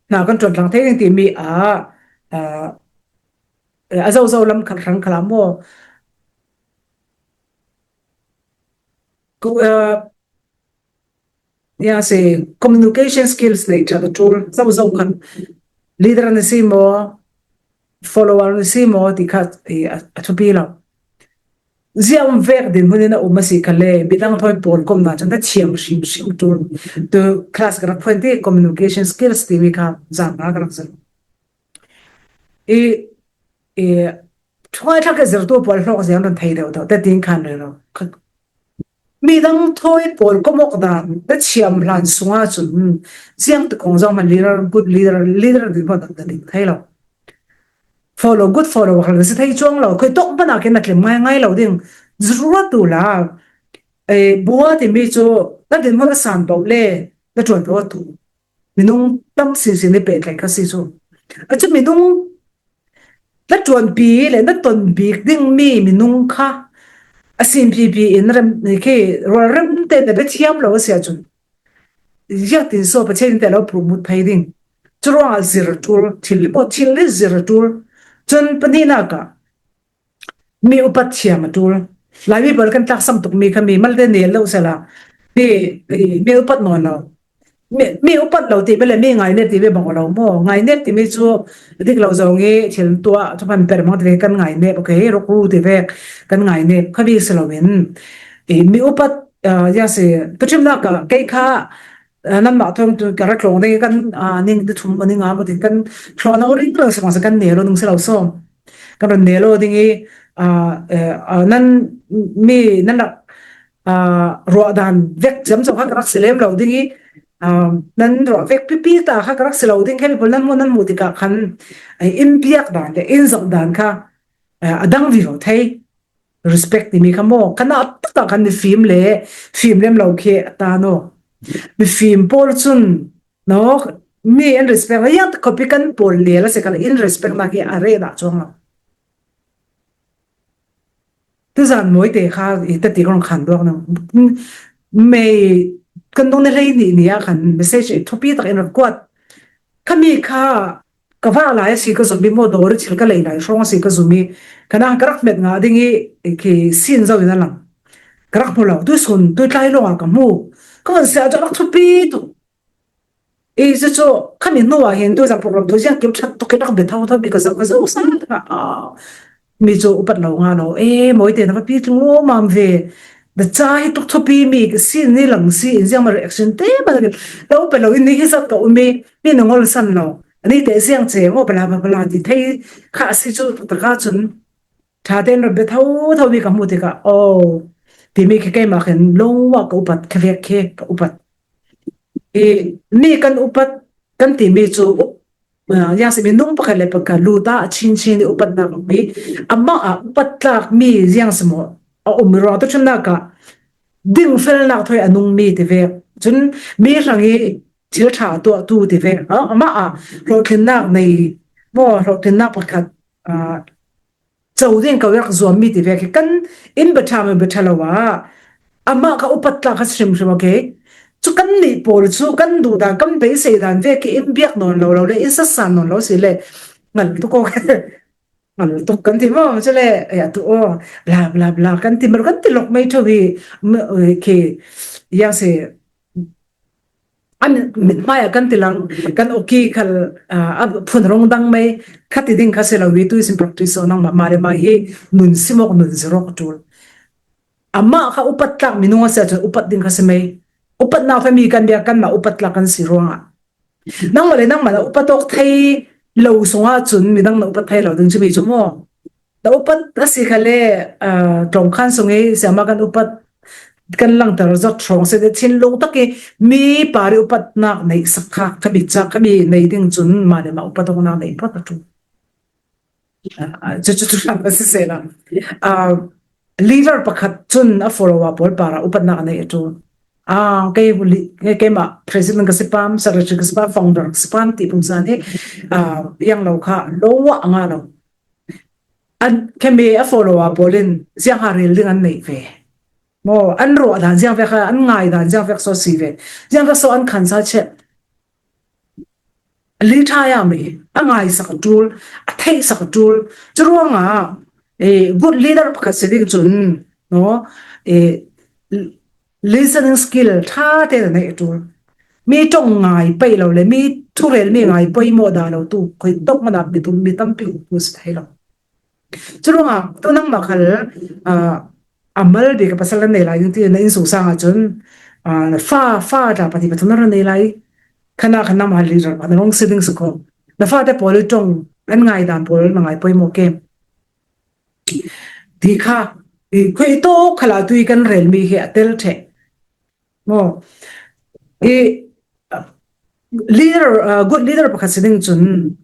hna kan ṭuantlang thei ding timi ah, ah, eh, a zozo lam khan hrang khalam maw? Ku, ah, ya si, communication skills nei ṭha ka ṭul, zozo khan leader na si maw, follower na si maw, ti kha, eh, a, a thupi lo. Ziah um vek dinhmun in a um a si kha le, midang thawi pawl komhna cun ka thiam hrimhrim ṭul. Tu class ka rak phuan ti communication skills timi kha zan hna ka rak zan. I, i, thungai thak i zirtu pawl hlawk ziang nan thei deuh deuh, te tin khan rero. Midang thawi pawl komok dan, na thiam hlan sungah cun, ziang ti kong zong man leader, good leader, leader din pawl dan ding thei lo. Follow, good follow, hal na si thei cuang lo. Khui tok hmanh ah khin na tlim ngai ngai lo ding. Zruat tu la, eh, bua timi cu, na dinhmun a san paoh le, na ṭuan paoh tu. Minung tam sinsin i pehtlai kha si cu. A cu minung na ṭuanpi le na ton bik dingmi minung kha a sinpipi in rem, khi rualrem te na biathiam lo a si ahcun, ziangtin so Pathian in te lo promote phei ding. Curuangah zir a ṭul, thil i pawh thil i zir a ṭul. Cun pahnihnak ah, mi upat thiam a ṭul. Laimi pawl kan tlaksam tukmi kha mi malte nel lo sela, mi, mi upat nawn lo. Mi, mi upat lo ti le mi ngainep ti bang lo maw? Ngainep timi cu dik lo zong i thil tuah, thuphan per mang ti ve kan ngainep, okay, rukru ti ve kan ngainep kha bik si loin, i, mi upat, ah, ya si, pathimnak ah kei kha, ah, nanmah thawng tu ka ra tlawng ding i kan, ah, ning ni thum, ning nga maw ti kan tlawng lo ring lo si masa kan nel lo ning si lo sawm. Kan ron nel lo ding i, ah, eh, ah, nan mi nan rak, ah, ruah dan vek ciamco kha ka rak si lem lo ding i, ah, nan ruah vek pipi ta kha ka rak si lo ding, khemi pawl nan hmuh, nan hmuh tikah khan, eh, in piak dan le in zoh dan kha, eh, a dang vivo thei. Respect timi kha maw, kan ah takah kan i fim le fim lem lo khi a ta naw. Mifim pawl cun, no, mi in respect, yang khopi kan pawl le la se kan in respect nak hi a re dah cuang lo. Tuzan mawi te kha i tati kong khan duak no. Mei kan dong ni hlei ni ni a khan message i thupi tak in rak kuat. Khami kha ka va lai a si ka zumh i maw, dawr i thil ka lei lai hrawng a si ka zumh i, ka na ka rak met ngah ding i, i khi sin zo in a lang. Ka rak hmu lo, tuisun, tuitlai lawngah ka hmu. Ka vun sia chu a rak thupi tu. I cu cu khami hnu ah hin tu zang program tu ziang kim ṭhat tuk i rak bia tho tho mi ka zoh ka zoh sang ta. Mi cu upat lo nga lo. E, mawi te na va pi tling lo mam ve. Na ca hi tuk thupi mi ka si ni lang si in ziang ma reaction te ma la lo pe lo in ni hi zat ka um i mi na ngol san lo. Ani te ziang che ngo pala pala ti thei kha si cu ta ka chun. Ṭha tein rak bia tho tho mi ka hmuh tikah, oh, timi khi keimah khin lungah ka upat, khavek khi ka upat. I, mi kan upat kan timi cu, uh, ziang si minung pakhat le pakhat lu ta a chin chin i upatnak a um i, amah a upat tlak mi ziang si maw a um i ruang tu ṭhimnak ah dingfelnak thawi a nung mi ti vek. Cun mi hrang i thil ṭha a tuahtu ti vek. Ah, amah a hlawhtlinnak nei maw, hlawhtlinnak pakhat, ah, co ding ka rak zuammi ti vek hi kan in biaṭha mi biaṭha lo ah, amah ka upat tlak kha hrimhrim, okay? Cu kannih pawl cu kan duh dan, kan beisei dan vek i in biak nawn lo, lo le in sasan nawn lo si le ngal tuk aw. Ngal tuk kan ti maw, cu le, eh, atu aw, bla, bla, bla, kan ti maw, kan ti lawk mai ṭheu hi, m-, eh, khi, yang si, an mithmai ah kan ti lang, kan oki khal, ah, a phun rong dang mai, kha ti ding kha si lo, wi tu sin practice so nangmah mah le mah hi nun sim awk, nun zir awk a ṭul. Amah kha upat tlak minung a si ahcun upat ding kha si mai. Upatnak fami kan bia kanmah upat tlak kan si ruangah. Nangmah le nangmah na upat awk thei lo sungah cun midang na upat thei lo ding cumi cu maw? Na upat a si kha le, ah, tlawngkhan sung i siama kan upat kan langter zat hrawng si le thinlung tak i mi par i upatnak neih sak kha, kha bik ca kha mi nei ding cun mah le mah upat awknak neih phawt a ṭul. Ah, cu, cu, cu hram a si sehla. Ah, leader pakhat cun a follower pawl par ah upatnak a neih a ṭul. Ah, kei, keimah president ka si pam, secretary ka si pam, founder ka si pam ti pumsa nih, ah, yang lo kha lo ah a ngah lo. An, khemi a follower pawl in ziang ha rel ding an neih ve. Maw, an ruah dan ziang vek kha, an ngai dan ziang vek so si ve. Ziang vek so an khansa chet. A li ṭha ya mi, a ngaisak a ṭul, a theihsak a ṭul. Curuangah, eh, good leader pakhat si ding cun, no, eh, listening skill ṭha te na neih a ṭul. Mi ṭong ngai pei lo le, mi thurel mi ngai poimawh dah lo tu, khui tok mana mi tum, mi tampi um tu si thei lo. Curuangah tu nangmah khal, ah, a mal bik a pasal an nei lai ding ti na innsungsang ahcun, ah, na fa, fa tla pahnih pathum na ra nei lai. Khan ah khan nangmah leader pakhat na rung si ding si ko. Na fate pawl i ṭong an ngai dan pawl na ngai poimawh kem. Ti kha, i khui tuk khalah tu i kan rel mi hi a tel ṭheh. Maw? I, uh, leader, uh, good leader pakhat si ding cun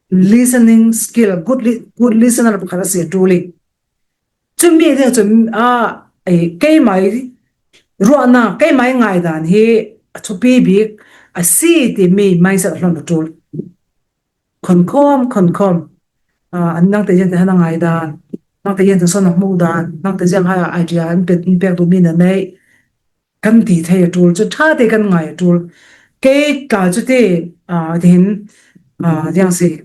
listening skill, good li-, good listener pakhat a si a ṭul i. Cumi ding cun, ah, ei, keimah i ruahnak, keimah i ngaidan hi a thupi bik a si timi mindset a hlon a ṭul. Khonkhawm, khonkhawm. Ah, an nangte ziangte han a ngaidan, nangte ziangte sawn a hmuh dan, nangte ziang ha idea an pek, an pek duhmi na neih, kan ti thei a ṭul, cu ṭha te kan ngai a ṭul. Kei tla cu ti, ah, tihin, ah, ziang si,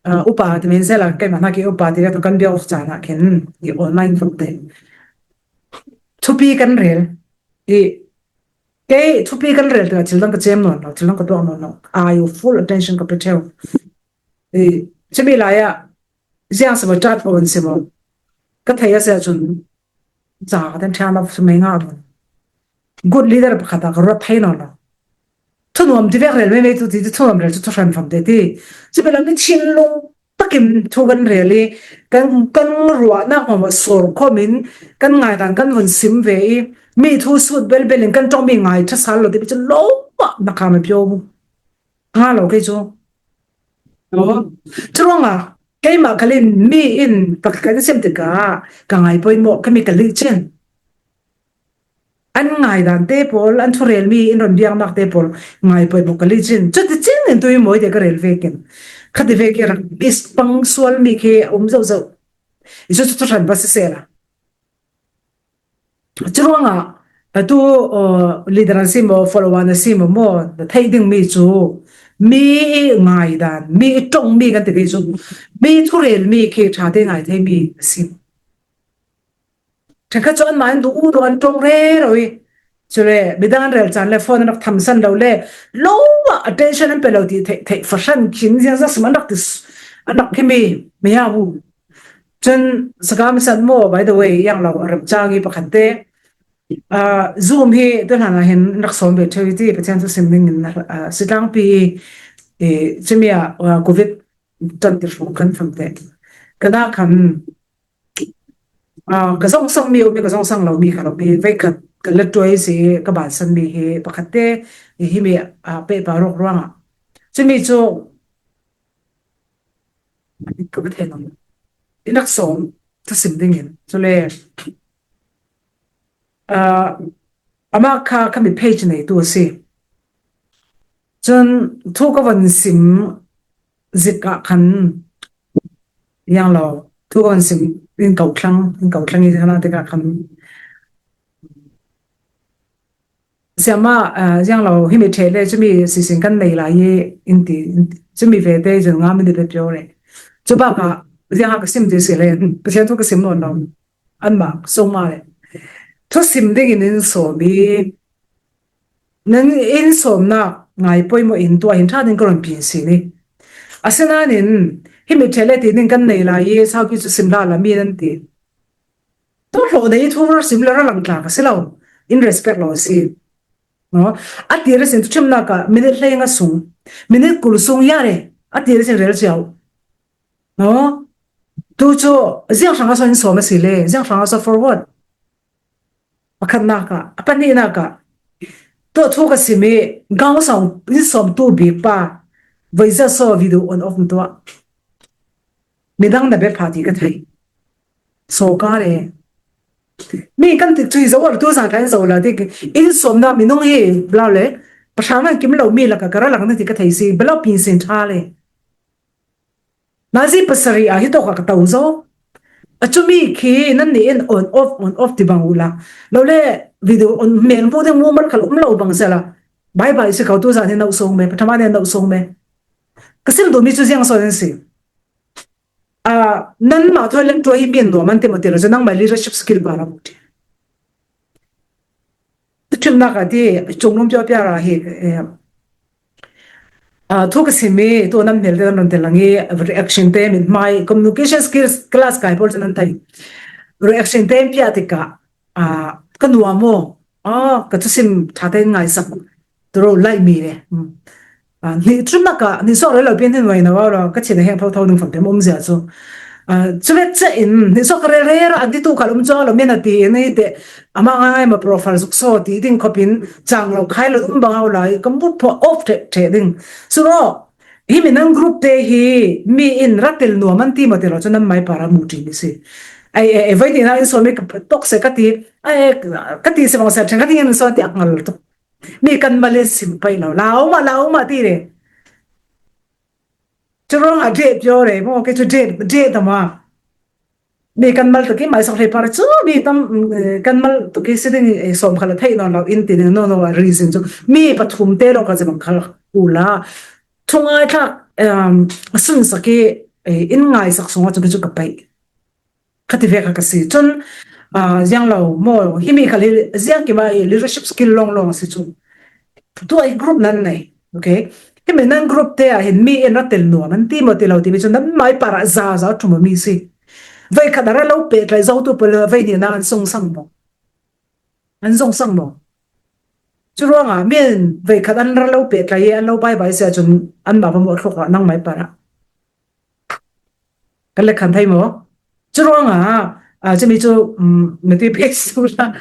ah, upa ti men sela, keimah hna ke upa ti vek tu kan bia awk caan ah khin, i online fak te. Thupi kan rel. I, kei thupi kan rel tikah thil dang ka cem nawn lo, thil dang ka tuak nawn lo. Ai u full attention ka pe ṭheu. I, cumi lai ah, ziang si maw, ṭat ko an si maw? Ka thei a si ahcun, ca ka ten ṭhiam lo, sumei ngah lo. Good leader pakhat ah ka ruat thei nawn lo. Thunuam ti vek rel meimei tu ti, ti thunuam rel cu thuhran famte ti. Cumi lam i thinlung takin thu kan rel i kan, kan ruahnak maw sawr khawm in kan ngaidan kan vun sim ve i mi thu sut belbel in kan ṭongmi ngai ṭha sal lo ti cu lo ah na kha ma pio mu. Nga lo kei cu. Curuangah keimah khal in mi in pakhat kan sim tikah ka ngai poimawh, ka mi ka lih cin. An ngaidan te pawl, an thurel mi in ron biaknak te pawl ngai poimawh ka lih cin. Cuti cin in tu i mawi te ka rel vekin. Khati vek i rak bis pang sual mi khi a um zoh zoh. I cu cu thuhran va sisehla. Curuangah, atu, uh, leader an si maw, follower na si maw, maw, na theih ding mi cu, mi ngaidan, mi ṭong mi kan ti ve cu, mi thurel mi khi ṭha te ngai thei mi a si. Ṭhenkhat cu anmah an duh u duh an ṭong rero i, Cule midang an rel can le phone an rak thamsan lo le, lo ah attention an pe lo ti theih, theih fahran khin ziang zak sim an rak ti s-, an rak khimi mi ha bu. Cun sakam san maw, by the way, yang lo a ram cang i pakhat te, ah, Zoom hi tu hlan ah hin rak sawm ve ṭheu i ti Pathian thu sim ding in, ah, si tlangpi i, cumi ah, ah, covid twenty hrawng kan fam te. Ka na khan, ah, ka zong sang mi, umi ka zong sang lo mi ka lo mi, vei khat ka la tuai si ka ban san mi hi pakhat te, i himi, ah, pehpa rawk ruangah. Cumi cu ka va thei lo. I nak sawm, ka sim ding in. Cule, ah, amah kha ka mi page neitu a si. Cun thu ka van sim zik ah khan, yang lo, thu ka van sim in ko thlang, in ko thlang i thana tikah khan, siama, ah, ziang lo, himi ṭheh le, cumi sisin kan nei lai i in ti, in ti, cumi ve te, zun nga minute le pio le. Cu bak ah, ziang ah ka sim ti si le, Pathian thu ka sim nawn lo. Anmah, sungma le. Thu sim ding in in sawm i, nan in sawmnak ngai pawimawh in tua hin ṭha ding ka run pin si ni. Asinain, himi ṭheh le ti ding kan nei lai i, saupi cu sim la la mi nan ti. Tuhlawh nei i thu ral sim le ra lang tla ka si lo. In respect lo a si. No? A ti ra sin tu ṭhimnak ah minute hleinga sung, minute kul sung ya re, a ti ra sin rel cio. No? Tu cu ziang hrang a so in sawm a si le, ziang hrang a so forward. Pakhatnak ah, a pahnihnak ah, tuah thu ka sim i, gaung sawm, in sawm tu bik pa, voi zia so video on off tuah. Midang na bia pha ti ka thei. So ka le. Mi kan tik cu i zo a tu zang kan zo la tik. In sawmnak minung hi blau le. Pahrang an kim lo mi lakah ka ra lang na ti ka thei si. Blau pin sin ṭha le. Nazi pasarih ah hi tawk ah ka to zo. A cumi khi nan nih in on off, on off ti bang uhla. Lo le video on men bu ding mu mal khal um lo bang sela. Bye bye si ko tu zan hi no song me. Pathama ne no song me. Ka sim duh mi cu ziang so nan si. Ah, nanmah thawi len ṭuah hi mi an nuam an ti maw ti lo cu nangmah leadership skill ba ram ti. Ṭhimnak ah ti, cungnung piawpiar ah hi, eh, ah, thu ka sim i, tu nan hmel te nan run tel lang i, reaction te, mithmai, communication skills class kai pawl cu nan thei. Reaction te in piah tikah, ah, ka nuam maw? Ah, ka thusim ṭha te in ngaisak. Turo lai mi le. Hmm. Ah, hnih ṭhimnak ah, hnih sawk rel lo pian hin nuai no lo, ka chin a heng thotho ding fam pem um zia cu. Ah, cu vek ceh in, hnih sawk rel rel ah, an ti tu khal um cuang lo, min a ti in, i te, amah ngai ngai ma profile zuk saw ti ding khop in, cang lo, khai lo, um bang au lai, ka mut phuah off ṭheh ṭheh ding. Cu ro, hi mi nan group te hi, mi in ra tel nuam an ti maw ti lo, cu nan mai par a mu ṭi mi si. Ai, ai, ai, vai ti na in saw mi ka tok se ka ti, ai, ka ti se bang se, ṭhen ka ti in saw ti a ngal tuk. Mi kan mal in sim pai lo. Lau ma, lau ma ti le. Cu ruangah deh pio le, maw, kei cu deh, deh tam a. Mi kan mal tuk i maisak hlei par cu, mi tam, eh, kan mal tuk i si ding, eh, sawm kha la theih nawn lo in ti ding, no, no, a reason cu. Mi pathum te lo ka zia bang khal u la. Thungai thlak, um, a sunsak i, eh, in ngaisak sungah cu, cu ka paih. Ka ti ve kha ka si. Cun, ah, ziang lo maw, hi mi khal hi ziang kim ah i leadership skill lawng lawng a si cu. Tu ai group nan nei, okay? Hi mi nan group te ah hin mi in ra tel nuam an ti maw ti lo ti mi cu nan mai par ah za za ṭum mi si. Vai khat a ra lo pehtlai zo tu pal vai ni na an sung sang maw? An zong sang maw? Cu ruangah mi in vai khat an ra lo pehtlai i an lo bye bye si ahcun anmah va muah thluk ah nang mai par ah. Kan le khan thei maw? Cu ruangah, ah, cumi cu, um, na ti pek su la.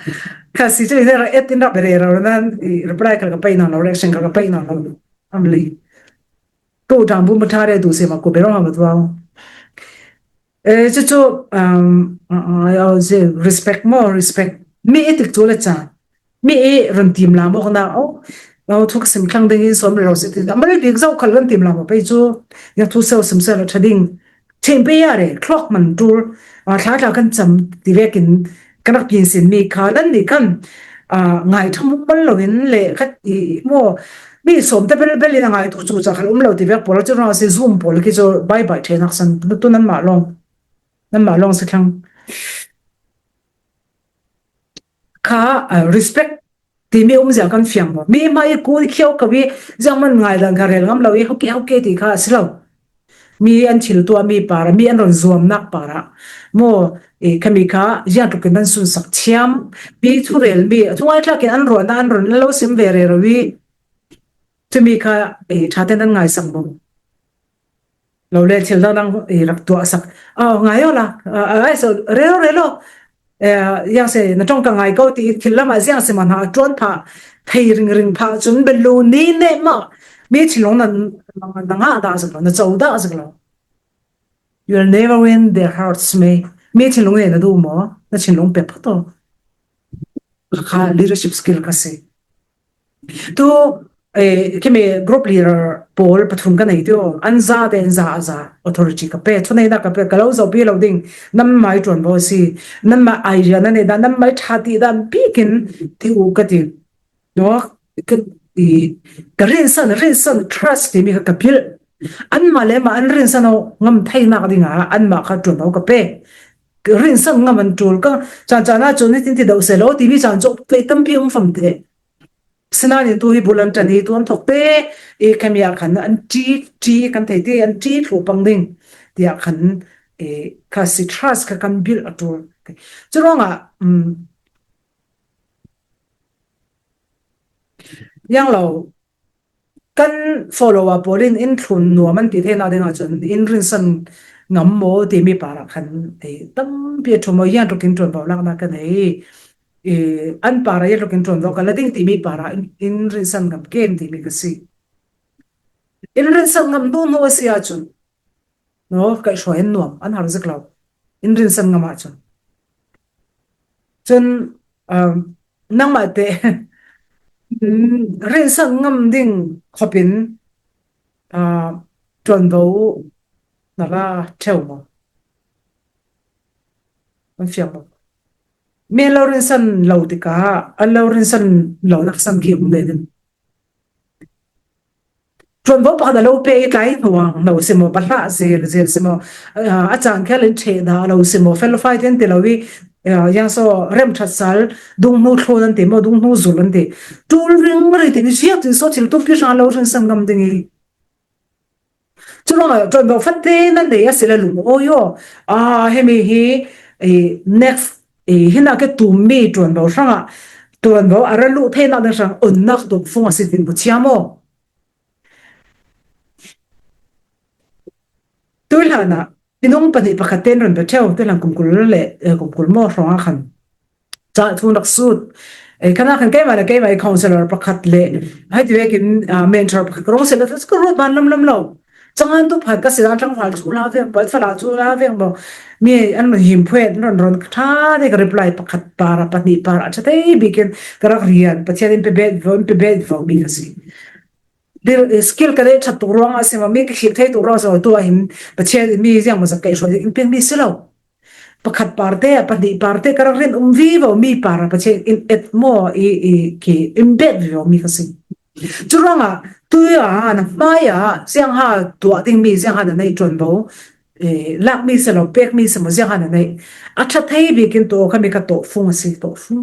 Kha si cumi ne ra et in rak bere ro nan, i reply kal ka pei nawn lo, reaction kal ka pei nawn lo. Am lei. Ko dang bu ma tha re du se ma ko bero ma ma tuang. Eh, cucu, um, uh, uh, uh, respect maw, respect. Mi i tik cu le caan. Mi i run tim lam awk na, oh, oh, thu ka sim thlang ding in sawm rero si ti. A mal bik zoh khal run tim lam a pei cu, ya thu seo sim seo la ṭha ding. Chin pei ya re, clock man tur, ah, thla thla kan cam ti vekin, kan rak pin sin mi kha, nan nih kan, ah, ngai ṭha muk mal lo in le, khat i, i maw, mi sawm te bel bel in a ngai tuk cu ca khal um lo ti vek pawl, cu rang si Zoom pawl ki cu bye bye ṭhe nak san, tu nan mah lawng, nan mah lawng si thlang. Kha, ah, respect Timi um zia kan fiang maw? Mi mai ku khiau ka wi, ziang man ngai dan ka rel ngam lo i, hoke, hoke ti kha si lo. Mi an thil tua mi para, mi an ron zuam nak para. Mo, e, kami kha, ziang tukin an sun sak thiam. Mi thu rel mi, thu ngai tlakin an ron, an ron, an lo sim ve re ro wi. Tumi kha, e, tha ten an ngai sak maw? Lo le thil dang dang, e, rak tuah sak. A, ngai aw la. A, a, ai, so, rel, rel. Eh, yang se, na tong ka ngai ko ti thil lama ziang se man ha, tuan pha, thei ring ring pha, chun belu ni ne ma. Mi thinlung na, na, na nga da zak lo, na chau da zak lo. You will never win their hearts, me. Mi thinlung ne na du mo, na thinlung pe pha to. Kha leadership skill ka se. Tu, eh, kemi group leader pawl pathum ka nei tio, an za te an za a za, authority ka pe, thuneina ka pe, ka lo zo pi lo ding, nan mai tuan bo si, nan mai idea na nei dan, nan mai tha ti dan, bikin ti u ka ti. No, ka, i, ka rinsan, rinsan, trust ti mi ka, ka pil. An ma le ma an rinsan o ngam thei nak ding a, an ma ka tuan bo ka pe. Ka rinsan ngam an tul ka, chan chan a chun ni tin ti do se lo, ti mi chan chok pe tam pi um fam te. Sinain tu hi bulan tani tuan thok te, e, kami a khan an ti, ti kan thei te, an ti thlu pang ding. Tia khan, e, ka si trust ka kan bil a tul. Churonga, um, yang lo, kan follow a polin in thlun nuam an ti thei na ding a chun in rinsan ngam mo ti mi para khan, e, tampi a thu mo yang tukin tuan bo lak na ka nei. E, an para ya lokin tuan lo ka la ding ti mi para in, in rinsan ngam kem ti mi ka si. In rinsan ngam nu nu a si a chun. No, ka hruai an nuam, an har zik lo. In rinsan ngam a chun. Chun, um, nang ma te, mm, rinsan ngam ding khopin, uh, tuan bo na la theu mo. An fiang lo. Mi an lo rinsan lo tika, an lo rinsan lo nak san ki um le din. Tuan bo pakhat a lo pe i tlai nuang lo si maw, ba hla zel, zel si maw, a, a chang khel in che da lo si maw, fellow fight in ti lo i, a, yang so rem that sal, dung hnu thlun an ti maw, dung hnu zul an ti. Tul ring ri ti ni siak ti so thil tum pi hra lo rinsan ngam ding i. Churonga, tuan bo fate nan nei a si le lung o yo. A, hemi hi, e, next, e, hina ke tum mi tuan bo hranga. Tuan bo a ra lu thei nak ding hrang un nak tuk fung a si tin bu chiam o. Tuilhana, inung pani pakhat ten ron be theu, tuilhan kumkul le, e, kumkul mo hronga khan. Cha thu nak sut. E, kana khan keima le keima i counselor pakhat le. Hai ti vekin, a, mentor pakhat ka rong se le, ka rot ban lam lam lo. Changan tu phat ka sila tang phal chu la veng, pal fala chu la veng bo. Mi an him phuet, ron ron ka tha de ka reply pakhat para, pahni para, a tha thei bikin ka rak rian, Pathian in pe bet vo, in pe bet vo mi ka si. Dil, eh, skill ka dei that tuk ruang a si maw, mi ka khik thei tuk ruang a si maw, tu a hin Pathian in mi ziang maw zak kei hruai in piang mi si lo. Pakhat parte, a pahnih parte ka rak rin um vivo mi para Pathian in et maw i, i ki in bet vivo mi ka si. Churuangah, tu a, na hmai a, ziang ha tuah ding mi, ziang ha na nei tuan bo, eh, lak mi si lo, pek mi si maw, ziang ha na nei. A that thei bikin tuah kha mi ka tuah fung a si, tuah fung.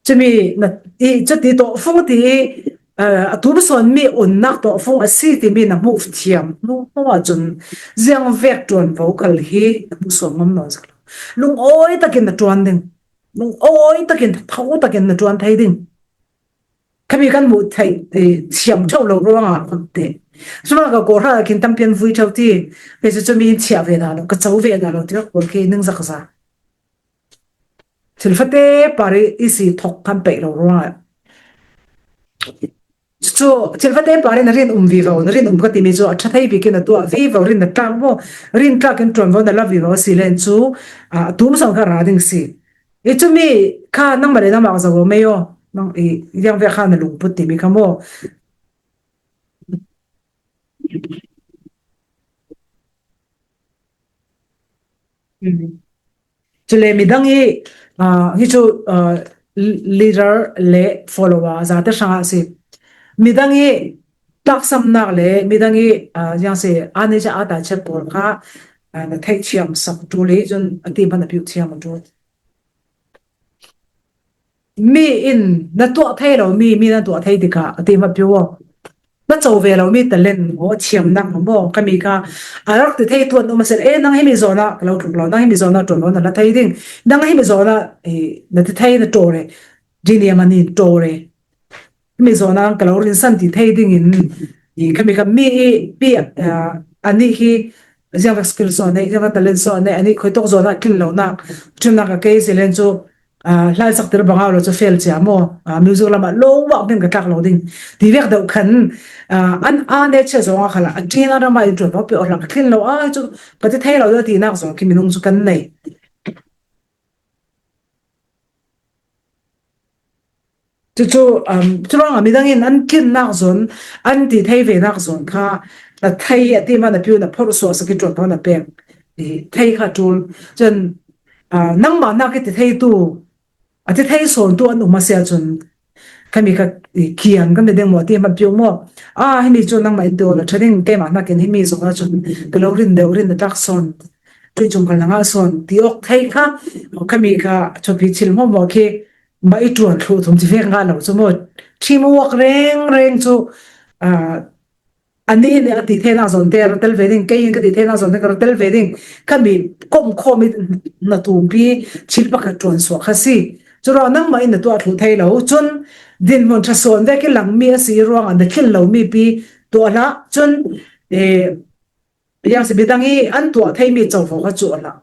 Chumi na, i, chuti tawh fung ti, eh, a tum sawn mi unnak tawh fung a si timi na hmuh thiam. Hnu, hnu ah cun ziang vek ṭuan vo kal hi na hmuh sawn ngam nawn sak lo. Lungawi takin na ṭuan ding. Lungawi takin, tho takin na ṭuan thei ding. Khami kan hmuh theih, eh, thiam ṭheuh lo ruangah kan ti. Cuma ka kawhhran ah khin tampi an vui ṭheuh ti. Kei cu cumi in chiah ve dah lo, ka co ve dah lo, ti ka kawl khi ningzak a za. Thil fate par i si thok kan peih lo ruangah. Cu thil fate par in a rin um vivo, na rin um ka timi cu a ṭha thei bikin a tuah vivo, rin na tlak vo, rin tlak in ṭuan vo, na la vivo a si len cu, ah, a tum sawn kha ra ding si. I cumi kha nangmah le nangmah ka zoh lo mei aw. Nang i, ziang ve kha na lungput timi kha maw? Mm. Cule midang i, ah, hi cu, ah, leader le follower zate hrangah a si. Midang i tlaksamnak le midang i, ah, ziang si, aa ni ca aa tai chet pawl kha, ah, na theih thiam sak ṭul i cun a ti hmanh a piu thiam a ṭul. mi in na tuah thei lo mi, mi na tuah thei tikah a ti hmapio aw. Na co ve lo mi talent maw, thiamnak maw, khami kha a rak ti thei tuan um a si. Eh, nang himi zawnah ka lo tluk lo, nang himi zawnah ṭuan lo na la thei ding, nang himi zawnah, eh, na ti thei na ṭawl e, diniam a nin ṭawl e. Himi zawnah ka lo rinsan ti thei dingin, i khami kha mi i pi, ah, a nih hi ziangvek skill sawn nei, ziangvek talent sawn nei, a nih khuitawk zawnah tlin lonak, ṭhimnak a kei si len cu, ah, hlaisaktir bang au lo cu fail cia maw? Ah, music lamah lawng vak men ka tlak lo ding. Ti vek deuh khan, ah, an, a nature zawng ah khalah, a ṭin a ramah in ṭuan vak pe aw hlah ka thlin lo, ah, cu ka ti thei lo deuh tinak zawng khi minung cu kan nei. Cucu, um, curuangah midang in an tlinnak zawn, an ti thei venak zawn kha, na thei a ti mah na piu na phorh suahsak i ṭuan na pek. I thei kha ṭul. Cun, ah, nangmah nak i ti theitu, a ti thei sawntu an um a si ahcun, khami kha i kian kan ti ding maw, ti hmanh piu maw? Ah, himi cu nangmah in tuah na ṭha ding, keimah hnakin himi zong ahcun ka lo rin deuh, rin na tlak sawn, ṭuih cung kal na ngah sawn, ti awk thei kha, khami kha chuapi thil hmuahhmuah khi mah i ṭuan thluh thum ti vek ngah lo cu maw? Teamwork rengreng cu, ah, anih in a ti theinak zawn te a ra tel ve ding, kei in ka ti theinak zawn te ka ra tel ve ding, khami komkhawm i na tumpi thil pakhat ṭuan suak kha si. Curuang nangmah in na tuah thluh thei lo, cun dinhmun ṭha sawn vek i langmi a si ruangah na thlin lomi pi tuah hlah, cun, eh, Yang si midang i an tuah theimi covo kha cu a hlah.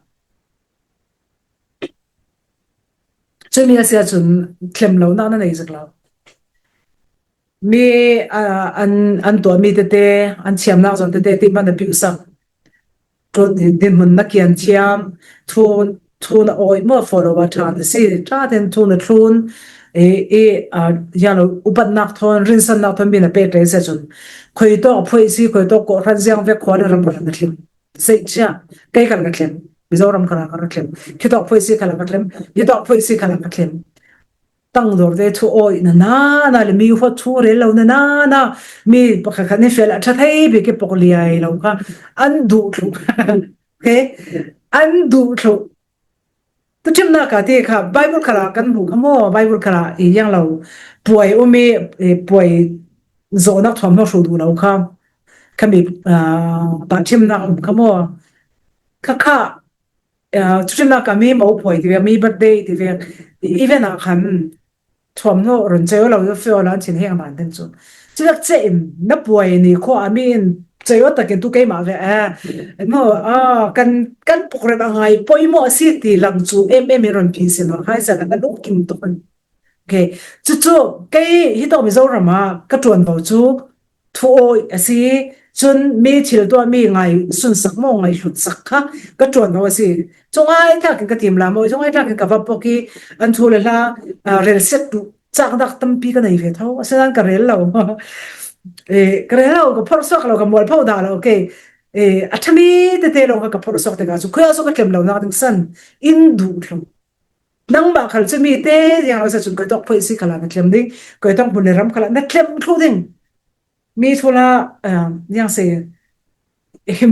Cumi a si ahcun thlem lonak na nei zik lo. Mi, aa, an, an tuahmi tete, an thiamnak zawn tete ti hmanh a piusak. Ṭuan dinhmun na kian thiam, thu, thu na awih maw, follower ṭha na si, ṭha tein thu na thlun, i, i, aa, ziang lo, upatnak thawn, rinsannak thawn mi na pek te si ahcun, khuitawk phuih si, khuitawk kawhhran ziang vek khua le ram khuaran na thlem. Seicia, kei khal ka thlem, Mizoram khal ka thlem, khitawk phuih si khal ka thlem, hitawk phuih si khal ka thlem. Tangdor te thu awih na na na le mi huat thu rel lo na na na, mi pakhat khat ni fel a ṭha thei bik i pok liai lo kha an duh thluh. Okay? An duh thluh. Tuṭhimnak ka ti kha Bible khalah kan hmuh kha maw? Bible khalah i ziang lo puai um i, i puai zawhnak thuamhnaw hruh duh lo kha khami, aa, tahṭhimnak um kha maw? Kha kha, aa, tuṭhimnak ka mi mo puai ti vek, mi birthday ti vek, i event ah khan thuamhnaw run ceu lo, feo lo an thin heng dan ding cu. Cuvek cein na puai ni khua a mi in ceu takin tu keimah ve, eh, maw, ah, kan, kan pukret a ngai poimawh a si ti lang cu em em i run phi si lo, hai zat a kan uk kim tuk an. Okay. Cucu kei hitawk Mizoram ah ka ṭuan vo cu thu awih a si. Cun mi thil tuah mi ngai sunsak maw, ngai hlutsak kha ka ṭuan vo a si. Cungai thakin ka tim la maw, cungai thakin ka va pok i an thu le hla, ah, rel set tu caknak tampi ka nei ve tho. Asinain ka rel lo. Eh, ka rel lo, ka phorh suak lo, ka mual pho dah lo. Okay. Eh, a ṭhami tete lo kha ka phorh suak tikah cu khuiah cu ka tlem lo nak ding san in duh thlo. Nangmah khal cu mi te ziang lo sa cun koi tawk phoih si khalah na tlem ding, koi tawk hmun le ram khalah na tlem thluh ding. Mi thu la, ah, ziang si,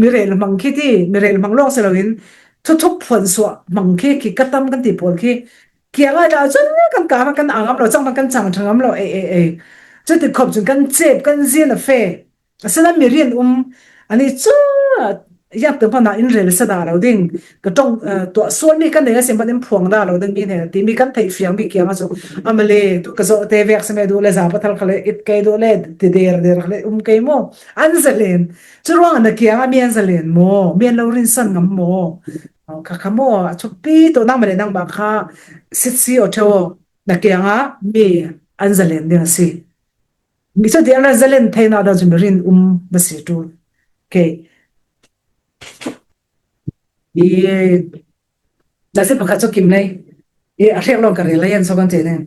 mi rel hmang khi ti, mi rel hmang lawng si loin, thuthuk phuan suah hmang khi, khi ka tam kan ti pawl khi, kiang ai ta cun kan ka kan a ngam lo, cang kan cang ṭha ngam lo, ei, ei, ei. Cuti khop cun kan cep, kan zin a fe. Asinain mi rian um, ani cu, ziak tu hmanh ah in rel sa dah lo ding. Ka ṭong, eh, tuah sual mi kan nei a si hmanh in phuang dah lo ding mi hnen a ti mi kan theih fiang mi kiang ah cu, amale, tu ka zawh te vek si me duh le, za pathal khale it kei duh le, ti der der khale um kei maw? An zalen. Cu ruangah na kiang ah mi an zalen maw? Mi an lo rinsan ngam maw? Kha kha maw? A chupi tu nangmah le nangmah kha sit si aw ṭheo aw. Na kiang ah mi an zalen ding a si. Mi cu ti an zalen theinak dang cu mi rin um na si ṭul. Okay. I, na si pakhat cu kim lei. I, a hrek lawng ka rel lai an so kan ti ning.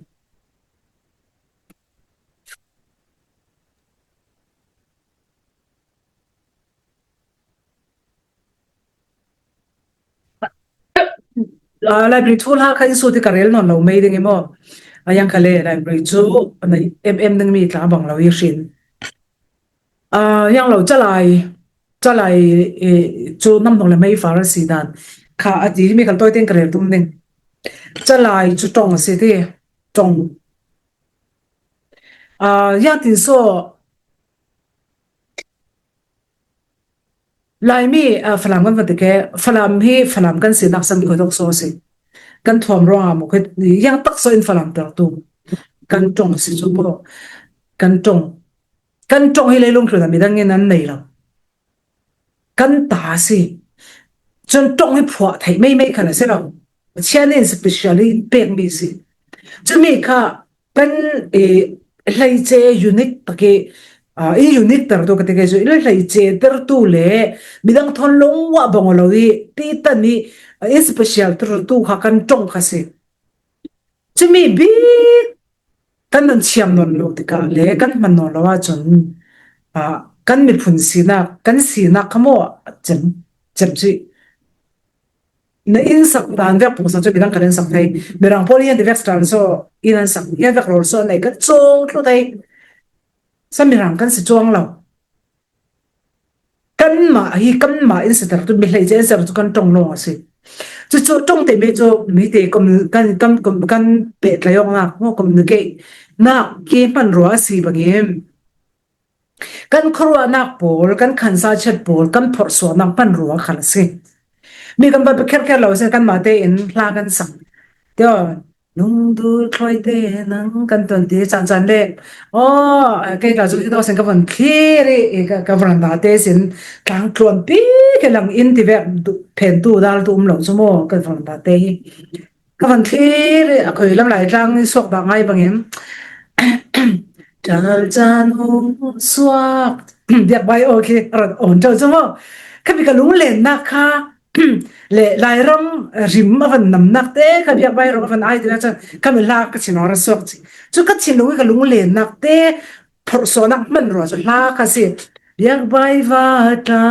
Ah, library thu hla kha in sut i ka rel nawn lo mei ding i maw? A yang kha le library cu na em em ding mi tla bang lo i hrin. Ah, yang lo calai, calai, eh, cu nam hnung le mei far a si dan kha a ti mi khal tawi tein ka rel tum ding. Calai cu ṭong a si ti. ṭong. Aa, ziangtin saw Laimi, aa, Falam kan va ti ke, Falam hi Falam kan sinak sang khuadok saw si. Kan thuam ruangah mukhe, ziang tak saw in Falam tertu kan ṭong si cu maw. Kan ṭong. Kan ṭong hi leilung tlunah midang in an nei lo. Kan ta si. Cun ṭong hi phuah theih meimei khan a si lo. Pathian in special in pekmi si. Cumi kha kan, eh, hleice unique tak i, ah, i unique tertu ka ti ke cu, i hleice tertu le midang thawn lawng uah bang aw lo i titan i, ah, in special tertu kha kan ṭong kha si. Cumi bik kan nan thiam nawn lo tikah le kan hman nawn lo ahcun, ah, kan miphun sinak, kan sinak kha maw a cem, cem si. Na inn sak dan vek pungsan cu midang kan in sak thei. Mirang pawl hi an ti vek ṭan saw, inn an sak, hi an vek rawl saw an ei kan cawng thlu thei. Sa Mirang kan si cuang lo. Kanmah hi, kanmah in si tertu, mi hleice in si tertu kan ṭong lawng a si. Cucu ṭong timi cu mite kan, kan, kan, kan pehtlai awknak, maw, communicate nak khi hmanrua a si bangin kan khuaruahnak pawl, kan khansa chet pawl, kan phorhsuahnak hmanrua khal a si. Mi kan va biakhiakhiat lo a si, kanmah tein hla kan sang. Tia, lungdul thlawite nang kan ton ti caan caan le. Aw, kei ka cu hi dawh sin ka von thlir i, i ka, ka veranda te sin tlang tluan pi ke lang in ti vek du-, phentu dal tu um lo cu maw, ka veranda te hi. Ka van thlir i a khui lam lai tlang i suak dah ngai bangin. Ṭal caan hung suak. Biakbai aw khi a rat awn ṭo cu maw. Kha bik ka lunglennak kha le Lairam rim a van namnak te kha biakbai ram a van ai ti nak cun kha mi hla ka thin aw ra suak ci. Cu ka thinlung i ka lunglennak te phorhsuahnak hmanrua cu hla kha si. Biakbai va tla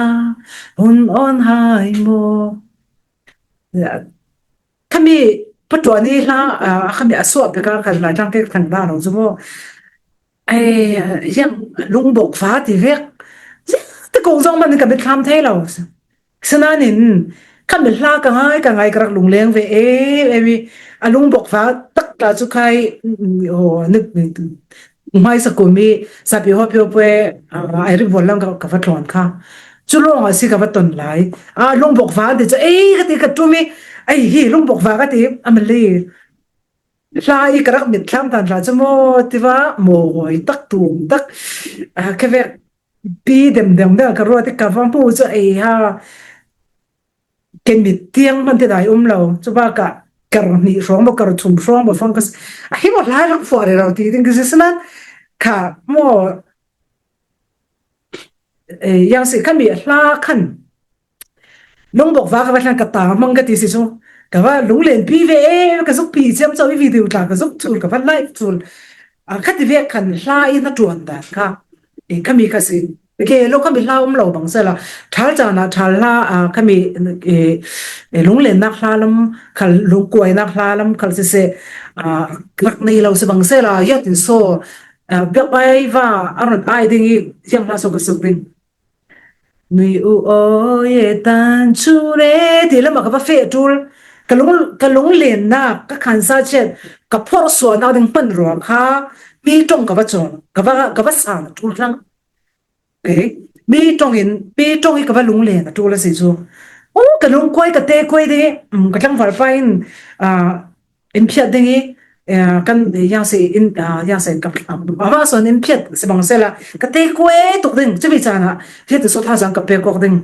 hun awn hai maw. Khami paṭuan i hla, aa, khami a suah bik a kan Laitlang ke thang dah lo cu maw? Ei, yang lungbok va ti vek. Ziang ti kong zong man ka mit thlam thei lo. Sinanin, khami hla ka ngai, ka ngai ka rak lungleng ve e, e mi, a lungbok va tak ta cu khai, mm, oh, nik, nik, hmaisa kum i sapi hawp hawp e, ah, ai rik bual lang ka, ka va tlawn kha. Cu lawng a si ka va ton lai. Ah, lungbok va ti cu, ei, ka ti ka ṭum i, ei, hi lungbok va ka ti, a mali. Hla i ka rak mit thlam tan hla cu maw, tiva, maw hoi tak, tum tak. Ah, ka vek pi dem dem deuh ka ruat i ka va hmu cu, ei ha. Ke mit tiang hman ti dai um lo. Cuba ka kar hnih hrawng maw, kar thum hrawng maw, fang ka s-, a hi maw hla rak fuah rero ti ding ka si sinain kha maw, eh, yang si khami hla khan lungbok va ka va hlan ka ta hmang ka ti si cu ka va lunglen pi ve e, ka zuk pi ciam co i video tla ka zuk chul, ka va live chul. A, kha ti vek khan hla i na ṭuan dan kha. E, khami kha si. Ke lo khami hla um lo bang sela. Ṭhal caan ah ṭhal hla, a, khami, e, e, lunglennak hla lam, khal lungkuainak hla lam, khal siseh, a, rak nei lo si bang sela, ya tin so, a, biakbai va, a ron ai ding i, ziang hla so ka suk ding. Nui u aw ye tan cu le, ti lam a ka va feh ṭul. Ka lung, ka lunglennak, ka khansa chet, ka phorhsuahnak ding hmanrua kha, mi ṭong ka va cawng, ka va, ka va sang ṭul thlang. Eh, mi ṭong in, mi ṭong i ka va lunglen a ṭul a si cu. Oh, ka lungkuai, ka te kuai ding i, um, ka tlangval pa in, ah, in phiat ding i, eh, kan, eh, yang si in, ah, yang si in ka, ah, ama sawn in phiat si bang sela, ka te kuai tuk ding, cumi caan ah, phiat so thazaang ka pek awk ding.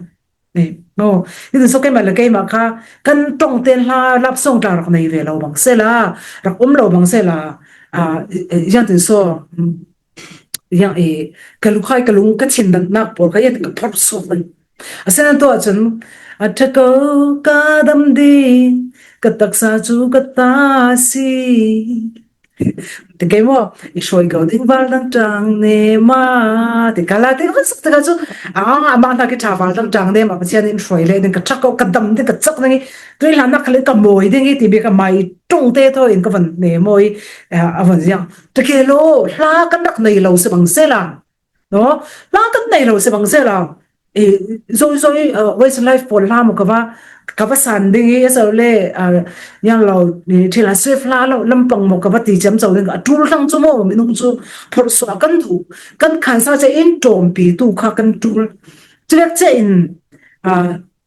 Eh, oh, i tin so keimah le keimah kha, kan ṭong ten hla lap song tla rak nei ve lo bang sela, rak um lo bang sela, ah, eh, eh, yang tin so, um, Yang i, ka lukhai ka lung ka thin datnak pawl kha, ka phorh suak ding. Asinain tuah cun, a ṭha ko ka dam ding, ka taksa cu ka ta si. Ti kei maw, i hruai ko ding val dang ṭang ne ma. Ti ka la ti ka sak ti ka cu, a, amah hna ki ṭha val dang ṭang ne ma, Pathian in hruai le ding ka ṭha ko, ka dam ding, ka cak ding i, tui hlan nak khal in ka mawi ding i, ti bik a mai ṭong te thaw in ka van ne maw i, a, a van ziang. Ti kei lo, hla kan rak nei lo si bang sela. No? Hla kan nei lo si bang sela. I, zoi zoi, uh, Westlife pawl hla maw ka va, ka va san ding hi, a zo le, a, yan lo, ni thil a sui fla lo, lampang maw ka va ti ciamco ding, a tul thlang cu maw, minung cu phorhsuah kan duh, kan khansa cia in ṭawmpi tu kha kan tul. Cuvek cia in, a,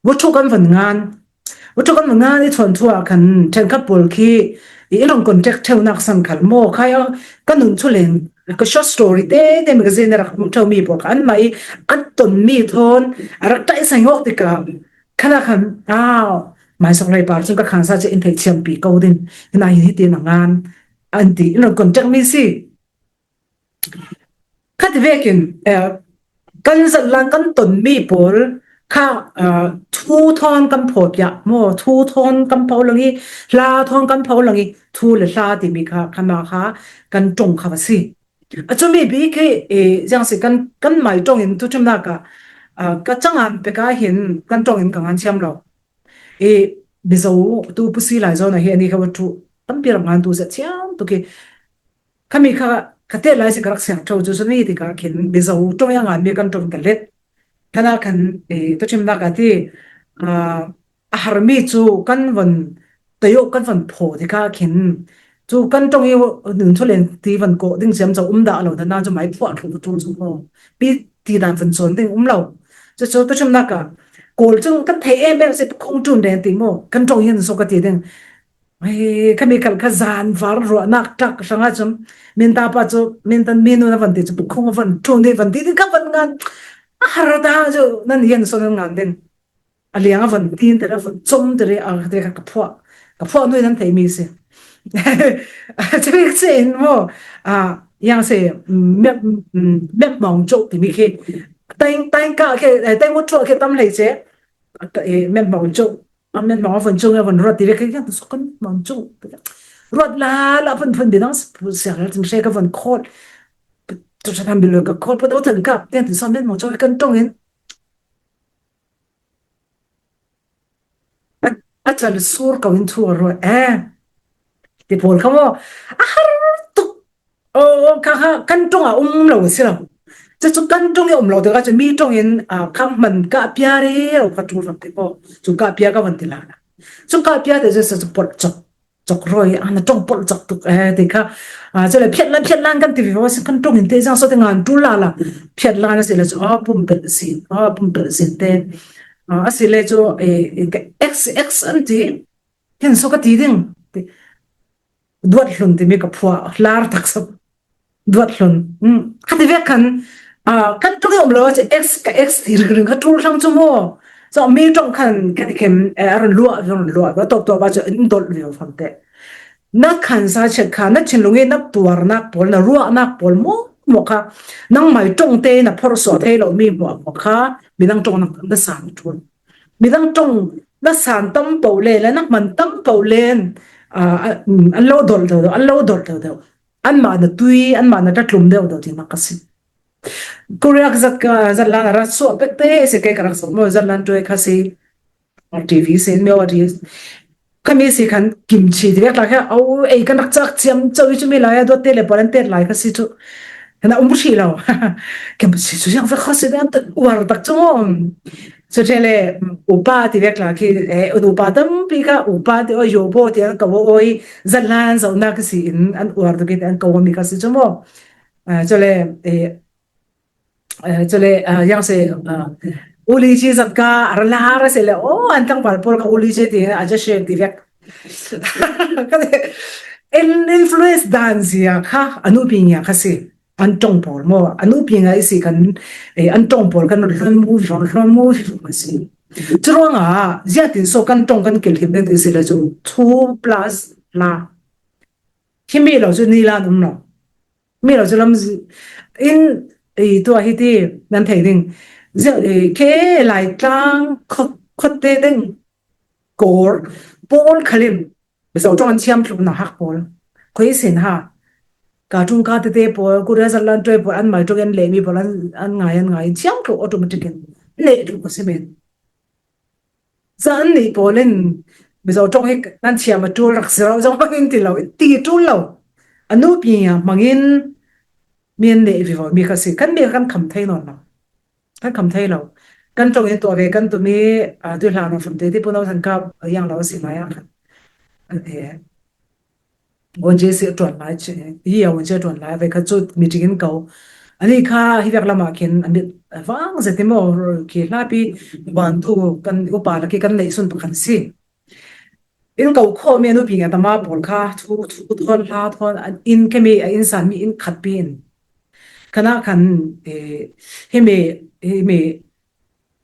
Vawṭu kan van ngan. Vawṭu kan van ngan i thuanthu ah khan ṭhenkhat pawl khi i, i run contact ṭheunak san khal maw khai a, ka nun chu len, ka short story te te magazine a rak hmuh ṭheu mi pawl kha anmah i an ton mi thawn a rak ṭaih sai ngawk tikah khan a khan, aw, mai sawng rei par cun ka khansa cia in theih chiampi ko ding, hinah hin hitin a ngan an ti, i run contact mi si. Khati vekin, eh, kan zallan kan tonmi pawl kha, eh, thu thawn kan phawpiah maw, thu thawn kan pho lo i, hla thawn kan pho lo i, thu le hla timi kha, kha ma kha kan ṭong kha va si. A cumi bik hi, eh, ziang si kan, kan mai ṭong in tu ṭhimnak ah, ah, ka cangan pek ah hin kan ṭong in ka ngan thiam lo. Eh, Mizo tu pusi lai zawn ah hi ani kha va ṭhu tampi rak ngan tu zet thiam tuk i, khami kha ka tet lai si ka rak siang ṭheu cu, cu ni tikah khin Mizo ṭong i a nganmi kan ṭong ka let. Khan a khan, eh, tu ṭhimnak a ti, ah, a harmi cu kan von tayok kan von phaw tikah khin cu kan ṭong i nun thu len ti von kawh ding ciamco um dah lo, dan cu mai phuah thlu tu cu maw, pi ti dan von cawn ding um lo. Cu cu tu ṭhimnak a Kawl cu kan thei em em si, pakhung ṭun den ti maw, kan ṭong hin so ka ti ding. Ai, khami khal kha zan var ruahnak ṭak hrangah cun, min ta pa cu, min tan mi nu na van ti cu, pakhung a van ṭhung dih van ti dih, ka van ngan. A har ta cu, nan yan so nan ngan ding. A liang a van tin ter, a van com ter, a ter ka phuah, ka phuah nui nan thei mi si. Cibik si in maw, a, yang si, mep, mep mawng cawk ti mi khi, teng, teng ka khi, teng mut ṭhuah khi tam hlei si, mep mawng cawk. A men mawng a von cung a von ruat ti ve ka, ka so kan mawng cung. Ruat la la von von bi dang siang la tin se ka von khol. Tu sa tham bi lo ka khol, pa do tan ka, ten ti sa men mawng cung kan ṭong in. A, a chal sur ka win thu a ruat. Eh. Ti pawl ka maw. A har tuk. Oh, kha, kha, kan ṭong ah um lo si lo. Cucu kan ṭong i um lo tikah cu mi ṭong in, ah, kha hman kah pia rero kha ṭul ram te ko. Cu kah pia ka van ti lala. Cu kah pia te cu, cu polh cawk, cawk rawi, ah, na ṭong polh cawk tuk, eh, ti kha. Ah, cule phiat lan, phiat lan kan ti vivo si kan ṭong in te ziang so te ngan ṭul lala. Phiat lan a si le cu, ah, pum pelh sin, ah, pum pelh sin te. Ah, a si le cu, eh, eh, ka X, X an ti. Hin so ka ti ding. Ti. Duat hlun timi ka phuah, hlar taksa. Duat hlun. Hmm. Khati vek khan, ah, kan ṭong i um lo, cu X ka X ti ringring kha ṭul thlang cu maw. So, mi ṭong khan, kan khem, eh, a run luah, run luah, a tawp tawp ah cu in dolh vivo fam te. Na khansa chet kha, na thinlung i na tuarnak pawl, na ruahnak pawl maw, maw kha, nangmai ṭong te, na phorhsuah thei lo mi maw, maw kha, midang ṭong na, na san ṭul. Midang ṭong na san tam paoh le, le na hman tam paoh len, ah, ah, mm, an lo dolh deuh deuh, an lo dolh deuh deuh. Anmah na tui, anmah na ṭatlum deuh deuh tinak ka si. Korea ka zat, ka zat lan a rak suah pek te si, kei ka rak suah maw, zat lan ṭuai kha si. R T V si, myo R T V. Khami si khan kimchi ti vek lai kha, au, ei kan rak cak ciam co i cu mi lai a duat te le pawl an tet lai kha si cu. Hna um hrih lo. Kimchi cu ziang vek kha si dan uar tak cu. Cu ṭhe le, upa ti vek lai khi, eh, upa tampi kha, upa ti aw, yobo ti an ko aw i, zat lan zohnak si in an uar tuk i an ko mi kha si cu maw. Ah, cu le, eh, Eh, cule, ah, yang si, ah, uli ci zat ka, a ra la ra si le, oh, an tlangval pawl ka uli ci ti, a ja share ti vek. Ka ti, in influence dan zia kha, a nupi ngia kha si, an ṭong pawl maw, a nupi ngia i si kan, eh, an ṭong pawl kan hlon mu, hlon, hlon mu, hlon mu si. Curuangah, zia tin so kan ṭong kan kilhim ding ti si le cu, two plus la. Khi mi lo cu ni la um lo. Mi lo cu lam in, i, tu a hi ti nan thei ding. Zia, i, khi Laitlang khawt, khawt te ding kor pawl khalim. Mizo ṭong an thiam thluk na hak pawl. Khoi sin ha. Ka ṭung ka tete pawl, Korea zat lan ṭoi pawl, an mai ṭong an leh mi pawl, an, an ngai, an ngai, thiam thluk automatic in. Leh thluk ka si men. Zan nih pawl in Mizo ṭong hi nan thiam a ṭul rak si lo, zong hmang in ti lo, in ti ṭul lo. A nupi a hmang in mi an neh vivo mi kha si. Kan mi kan kham thei nawn lo. Kan kham thei lo. kan ṭawng in tuah ve kan tum i, a, tuihlan a fam te ti pun lo san ka yang lo si mai a khan. A, e, Wan je si a ṭuan lai che, i a wan je a ṭuan lai ve kha chu meeting in ko. Ani kha hi vek lamah khin a mit a vang zet i maw, khi hlapi ban thu kan upa laki kan neih sun pakhat si. In ko khawm i a nupi nge tama pawl kha thu, thu thawn hla thawn an in kemi a insan mi in khat pi in. Kana khan, eh, hemi, hemi,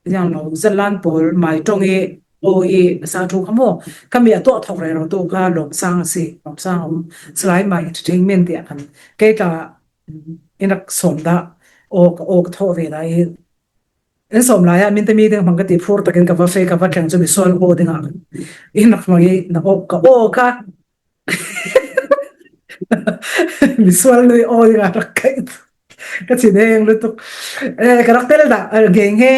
yang lo, Zatlan pawl mai ṭawng i, o i, sa thu kha maw, kami a tuah thawk rero tu kha Lawmsang a si, Lawmsang a um, Salai Mai Entertainment ti a khan. Kei ta, in rak sawm dah, o, o ka thawh ve dah i, in sawm lai ah, min te mi ding hmang ka ti phur takin ka va fe, ka va thleng chu misual aw ding ah. In rak hmang i, na aw, ka aw ka. Misual nui aw ding ah rak kai. Ka chin heng lutuk. Eh, ka rak tel dah, eh, geng he.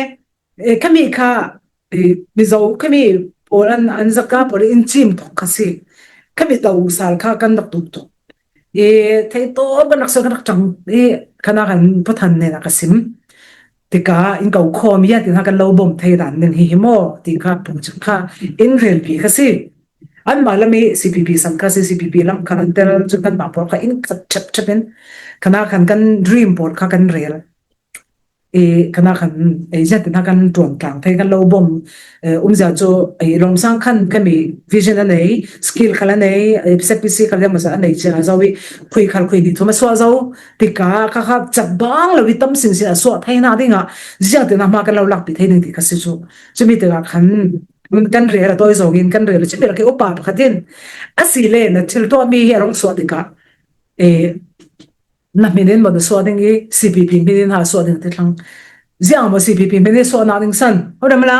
Eh, kami kha, eh, Mizo, kami pawl an, an zaka pawl in chim thawk ka si. Kami tau sal kha kan rak tuk tuk. I thei tawp kan rak sual kan rak ṭang i kana kan Pathan nena ka sim. Tika in ko khawm i a tin ha kan lo bawm thei dan nen hi hi maw? Ti kha pung chak kha in rel pi ka si. Anmah lam i C P P sam kha si, C P P lam kha kan tel chu kanmah pawl kha in khat ṭhep ṭhep in kana khan kan dream pawl kha kan rel. I kana khan, eh, zat tin ha kan ṭuan tlang thei kan lo bawm, eh, umzia chu, eh, Lawmsang khan kami vision a nei, skill khal a nei, eh, Z P C khal lem a nei chia zo i khui khal khui ni thum a suah zo. Tika kha kha chak bang lo i tam sin sin a suah theina ding ah ziang tin ha hma kan lo lakpi thei ding ti ka si chu. Chumi tika khan kan rel a tawi zawngin kan rel a chumi lak i upa pakhat in a si le na thil tuah mi hi a rong suah tika, eh, na hminin maw na suah ding i C P P hminin ha suah ding ti thlang. Ziang maw C P P hminin suah na ding san. Ho dam la.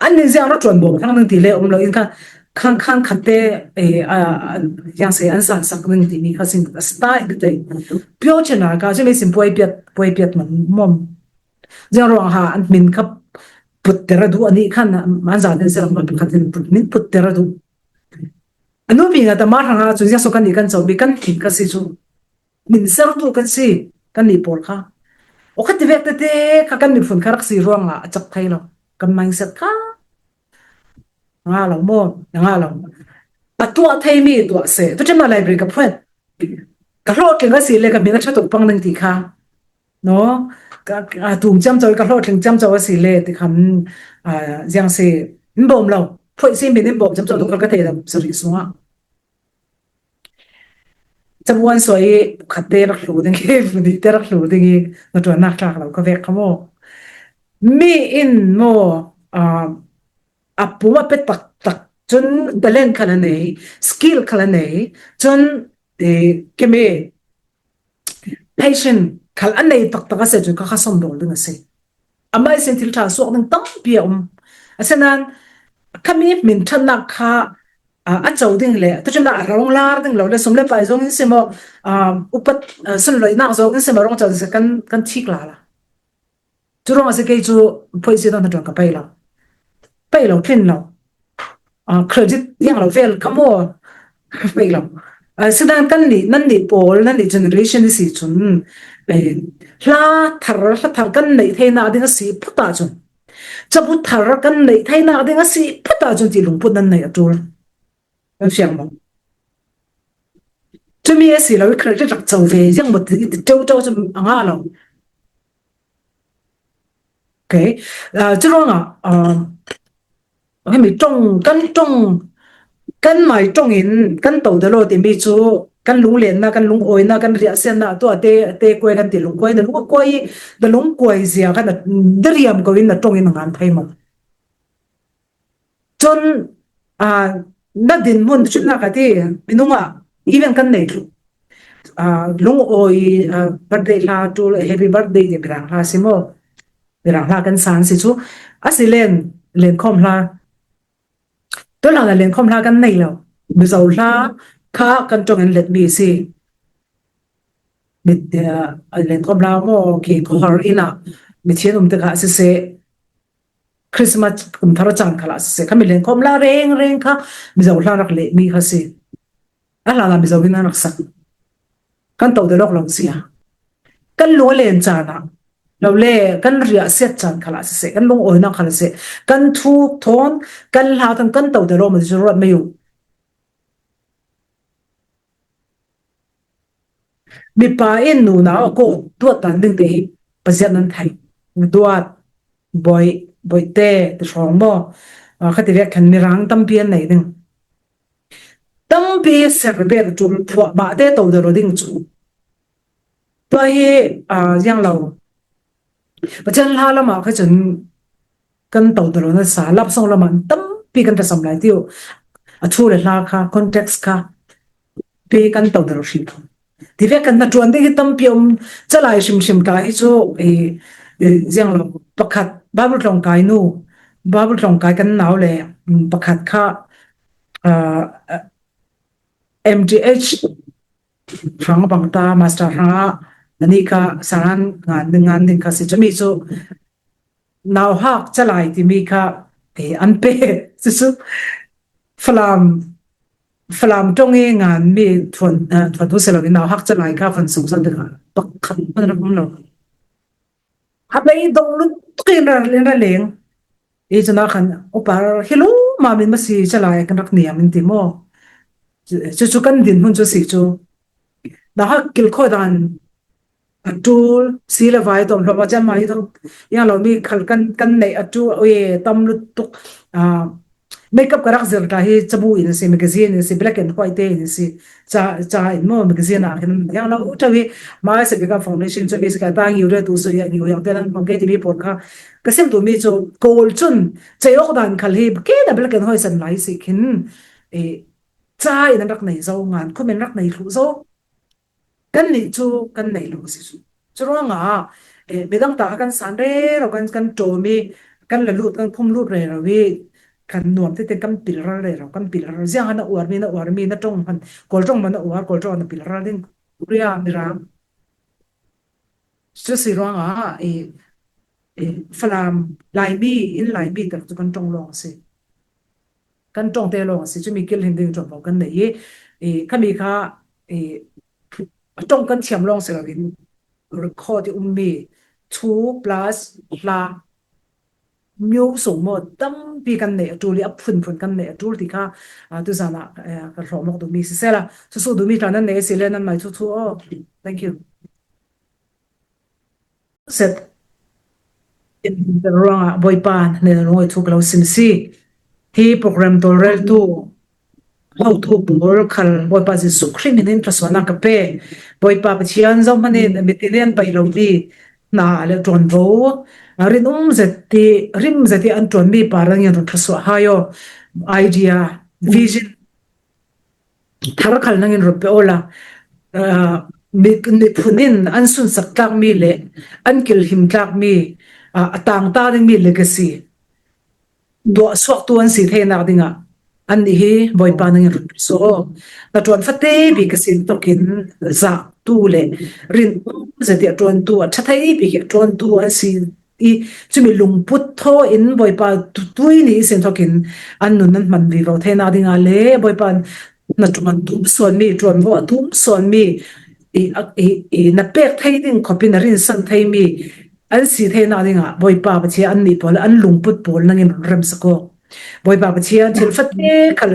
An nin ziang ro ṭuan bawm thlang ding ti le um lo in kha khan khan khat te, eh, a, a, yang sei an san sak ding ti mi kha sing a sta i te. Pio chena ka chumi sim puai piat, puai piat man mom. Ziang ruang ha an hmin kha put tera du ani khan an za den sera man kha tin put min put tera du. Anu mi nga ta mar hanga chu ziang so kan ni kan chau bi kan hmin ka si chu. Min ser tu kan si, kan ni pawl kha. O kha ti vek te te kha kan ni phun kha rak si ruang a, a chak thei lo. Kan mindset kha. Nga lo mo, nga lo. A tuah thei mi tuah se. Tu ṭhema library ka phuan. Ka hlawhtling a si le ka hmin a ṭha tuk pang ding ti kha. No? Ka, ka tum cham chau, ka hlawhtling cham chau a si le ti kha, mm, a, ziang si. Min bawm lo. Phoih si min in bawm cham chau tu ka, ka thei lo. Sari sunga. Chabuan suai khat te rak hlu ding hi, ni te rak hlu ding hi, na ṭuan nak tlak lo ka vek ka maw. Mi in maw, a, a pum a pe tak tak, chun talent khal a nei, skill khal a nei, chun, eh, kemi passion khal a nei tak tak a si chun ka kha sawm dawl ding a si. Amah i sin thil ṭha suak ding tampi a um. A si nan, khami min ṭhatnak kha, a, a co ding le, tu cun a rong lar ding lo le, sum le pai zong in si maw, a, upat, a, sunloihnak zong in si maw, rong co ding si kan, kan thik lala. Cu ruang a si kei cu phoih si dong hna ṭuan ka pei lo. Pei lo, tlin lo. A, credit tiang lo vel ka maw? Pei lo. A, si dan kan nih, nan nih pawl, nan nih generation i si cun, eh, hla thar, hla thar kan neih theinak ding a si phut ahcun, cabu thar kan neih theinak ding a si phut ahcun ti lungput nan neih a ṭul. Kan fiang maw? Cumi a si lo i credit rak co ve, ziang maw ti, ti ṭeu ṭeu cu a ngah lo. Okay. Ah, curuangah, ah, hemi ṭong, kan ṭong, kan mai ṭong in kan to dalo timi cu kan lunglenna, kan lungawina, kan riahsiatna, tu a te, te kuai kan ti lungkuai, na lungkuai, na lungkuai zia kan a, dariam ko in na ṭong in a ngan thei maw? Cun, aa, na dinhmun cu nak a ti, minung ah event kan nei thluh. Aa, lungawi, aa, birthday hla, tul, happy birthday ti Mirang hla si maw? Mirang hla kan san si cu. A si len, lenkhawm hla. Tul hlan ah lenkhawm hla kan nei lo. Mizo hla kha kan ṭong in let mi si. Mi, aa, lenkhawm hla maw, khi khuahar inn ah mithian um tikah a siseh. Christmas kum thar caan khalah siseh, khami lenkhawm hla reng reng kha Mizo hla rak leh mi kha si. A hlan ah Mizo in an rak sak. Kan to deuh lawk lo si a. Kan lung a len caan ah Lo le, kan riahsiat caan khalah siseh, kan lungawina khalah siseh, kan thuk thawn, kan hla thawn, kan to deuh lo mah cu ruat mei uh. Mipa in nunau a kawh duat dan ding te hi, Pasian nan thei. Duat, boih, boihte, ti hrawng maw? Ah, khati vek khan mirang tampi an nei ding. Tampi ser bek tum phuah mah te to deuh lo ding cu. Tua hi, ah, ziang lo. Pathian hla lamah kha cun kan to deuh lo nasa, love song lamah tampi kan hresamh lai ti uh. A thu le hla kha, context kha, pi kan to deuh lo hrim. Ti vek kan hnaṭuan ding hi tampi a um, calai hrimhrim tla hi cu, i, i, ziang lo, pakhat, Bible tlawngkai nu, Bible tlawngkai kan nau le, um, pakhat kha, ah, M T H hrang bang ta, master hrang ah, ani kha saran ngan ding, ngan ding kha si cumi cu, nauhak calai timi kha, eh, an pe. Cucu Falam, Falam ṭong i ngan mi thuan, eh, thuan tu si lo i nauhak calai kha van sung zat ding kha pakhat hmanh rak um lo. A bei dong lut tuk in ral, in ra leng. I cun ah khan upa hi lo ma min ma si calai kan rak niam in ti maw? Cu, cu, cu kan din hmun cu si cu. Nauhak kilkhawi dan a ṭul, si le vai tawm hlawm a cem ah hi tawm, yang lo mi khal kan, kan neih a ṭul, ue, tam lutuk. Ah, makeup ka rak zir ta hi cabu in si, magazine in si, black and white te in si, ca, ca in maw, magazine ah khin yang lo ṭha hi, mai se bika foundation cu mi si ka ta ngiu le tu su ya ngiu yang te nan hmang ke ti mi pawl kha ka sim tu mi cu kawl cun cei awk dan khal hi ke na black and white san lai si khin, eh, ca in an rak nei zo, ngan khum in rak nei thluh zo. Kannih cu kan nei lo a si cu. Curuangah, eh, midang ta kha kan san rero, kan, kan ṭawm i, kan la lut, kan khum lut rero i, kan nuam tete kan pil ral rero, kan pil ral. Ziang han na uar mi, na uar mi, na ṭong han, Kawl ṭong man na uar, Kawl ṭong na pil ral ding. Korea, Mirang. Cu si ruangah, eh, eh, Falam, Laimi, in Laimi tak cu kan ṭong lawng a si. Kan ṭongte lawng a si. Cumi kilhim ding ṭuanvo kan nei i, i, khami kha, i, a ṭong kan thiam lawng si loin record i ummi thu plus hla myo sung maw tampi kan neih a ṭul i a phunphun kan neih a ṭul ti kha, ah, tuzan ah, eh, ka hlawm awk duhmi sisela, susu duhmi tla nan nei a si le nan mai thuthu aw. Thank you. Set. Ruangah Bawipa nih lungawi thu ka lo sim si. Hi program tawlreltu hotu pawl khal Bawipa Jesuh Khrih min in thluasuahnak ka pe. Bawipa Pathian zohman in a mit in lian paih lomi hna le ṭuanvo, rinum zet i, rim zet i an ṭuanmi par nangin run thluasuah hai aw. Idea, vision, thar khal nangin run pe awla, aa, mi, miphun in an sunsak tlakmi le an kilhim tlakmi, aa, a tangta dingmi legacy tuahsuaktu an si theinak dingah annih hi Bawipa nangin run pe aw. Na ṭuan fate bik a si tokin zahtu le rin zet i a ṭuantu, a ṭha thei bik i a ṭuantu an si i, cumi lungput thaw in Bawipa tu-, tui ni i sin thokin an nun an hman vivo theinak dingah le Bawipa na ṭuan tum sawnmi, ṭuanvo a tum sawnmi, i, a, i, i, na pek thei ding khawpin a rinsan theimi an si theinak dingah Bawipa Pathian annih pawl, an lungput pawl nangin run remsak aw. Bawipa Pathian thil fate khal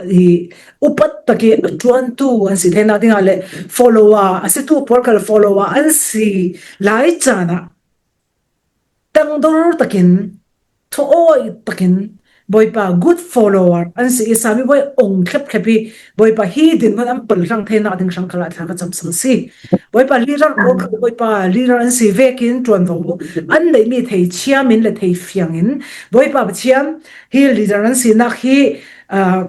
i upat tak i a ṭuantu an si theinak dingah le follower, a situ pawl khal follower an si lai caan ah tangdor takin, thuawi takin, Bawipa good follower an si i, Sami Bawi ong thlep thlep i, Bawipa hi dinhmun an pal hlang theinak ding hrang khalah thla ka camsang si. Bawipa leader pawl kha Bawipa leader an si vekin ṭuanvo an neihmi thei chiam in le thei fiang in, Bawipa Pathian hi leader an sinak hi, ah,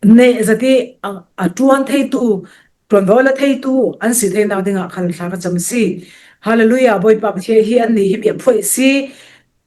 neh zat i a, a ṭuan theitu, ṭuanvo la theitu an si theinak dingah khal thla ka cam si. Hallelujah, Bawipa Pathian hi annih hi mi a phuaih si.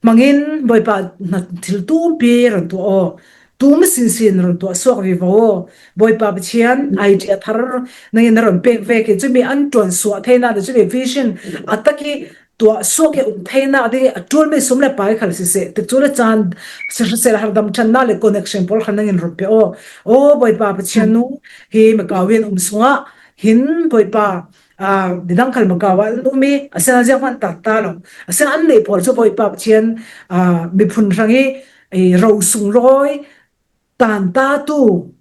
Hmangin Bawipa na thil tumpi run tuah aw. Tum sinsin run tuah suak vivo aw. Bawipa Pathian idea thar nangin na run pek vekin cumi an ṭuan suah theinak le cumi vision a tak i tuah suak i um theinak ding i a ṭulmi sum le pai khal siseh, tikcu le caan siseh le hardam ṭhannak le connection pawl khal nangin run pe aw. Aw Bawipa Pathian nu, hi Macau in um sungah hin Bawipa, midang khal Macau ah an um i, a sina ziang hman tata lo. A sina an neih pawl cu Bawipa Pathian miphun hrang i ro sung rawi tanta tu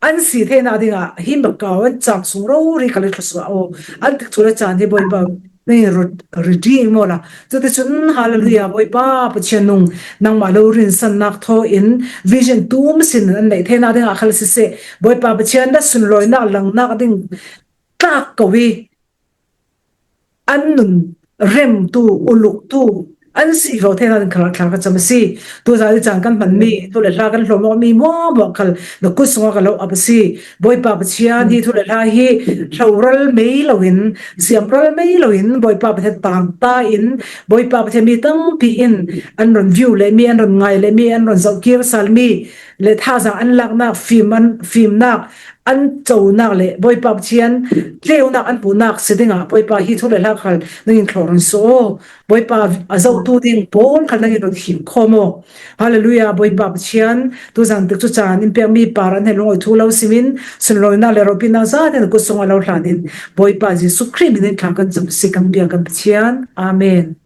an si theihna dingah hi Macau an cang sung rori kal i thluasuah aw. An tikcu le caan hi Bawipa nangin redeem maw la. Cuticun hallelujah, Bawipa Pathian nung nangmah lo rinsannak thaw in vision tum sin an neih theihna dingah khal siseh, Bawipa Pathian na sunlawinak langnak ding tlak ko i an nun remtu, uluktu an si vivo theihna ding khal thla ka cam a si. Tuzan i caan kan hmanmi, tu le hla kan hlawm awkmi muahmuah khal na kut sungah ka lo ap a si. Bawipa Pathian hi tu le hla hi hloral mei loin, siamral mei loin, Bawipa Pathian tangta in, Bawipa Pathian mi tampi in an run view le mi, an run ngai le mi, an run zohkir sal mi le thazaang an laknak, fim an, fimnak, an conak le Bawipa Pathian tleunak an puhnak si dingah Bawipa hi thu le hla khal nangin thlawh run suh aw. Bawipa a zohtu ding pawl khal nangin run khim khawm aw. Hallelujah, Bawipa Pathian, tuzan tikcu caan in piakmi par an he lungawi thu lo simin, sunlawinak le ropinak zate na kut sungah lo hlanin, Bawipa Jesuh Khrih min in thla kan cam si kan piak kan Pathian. Amen.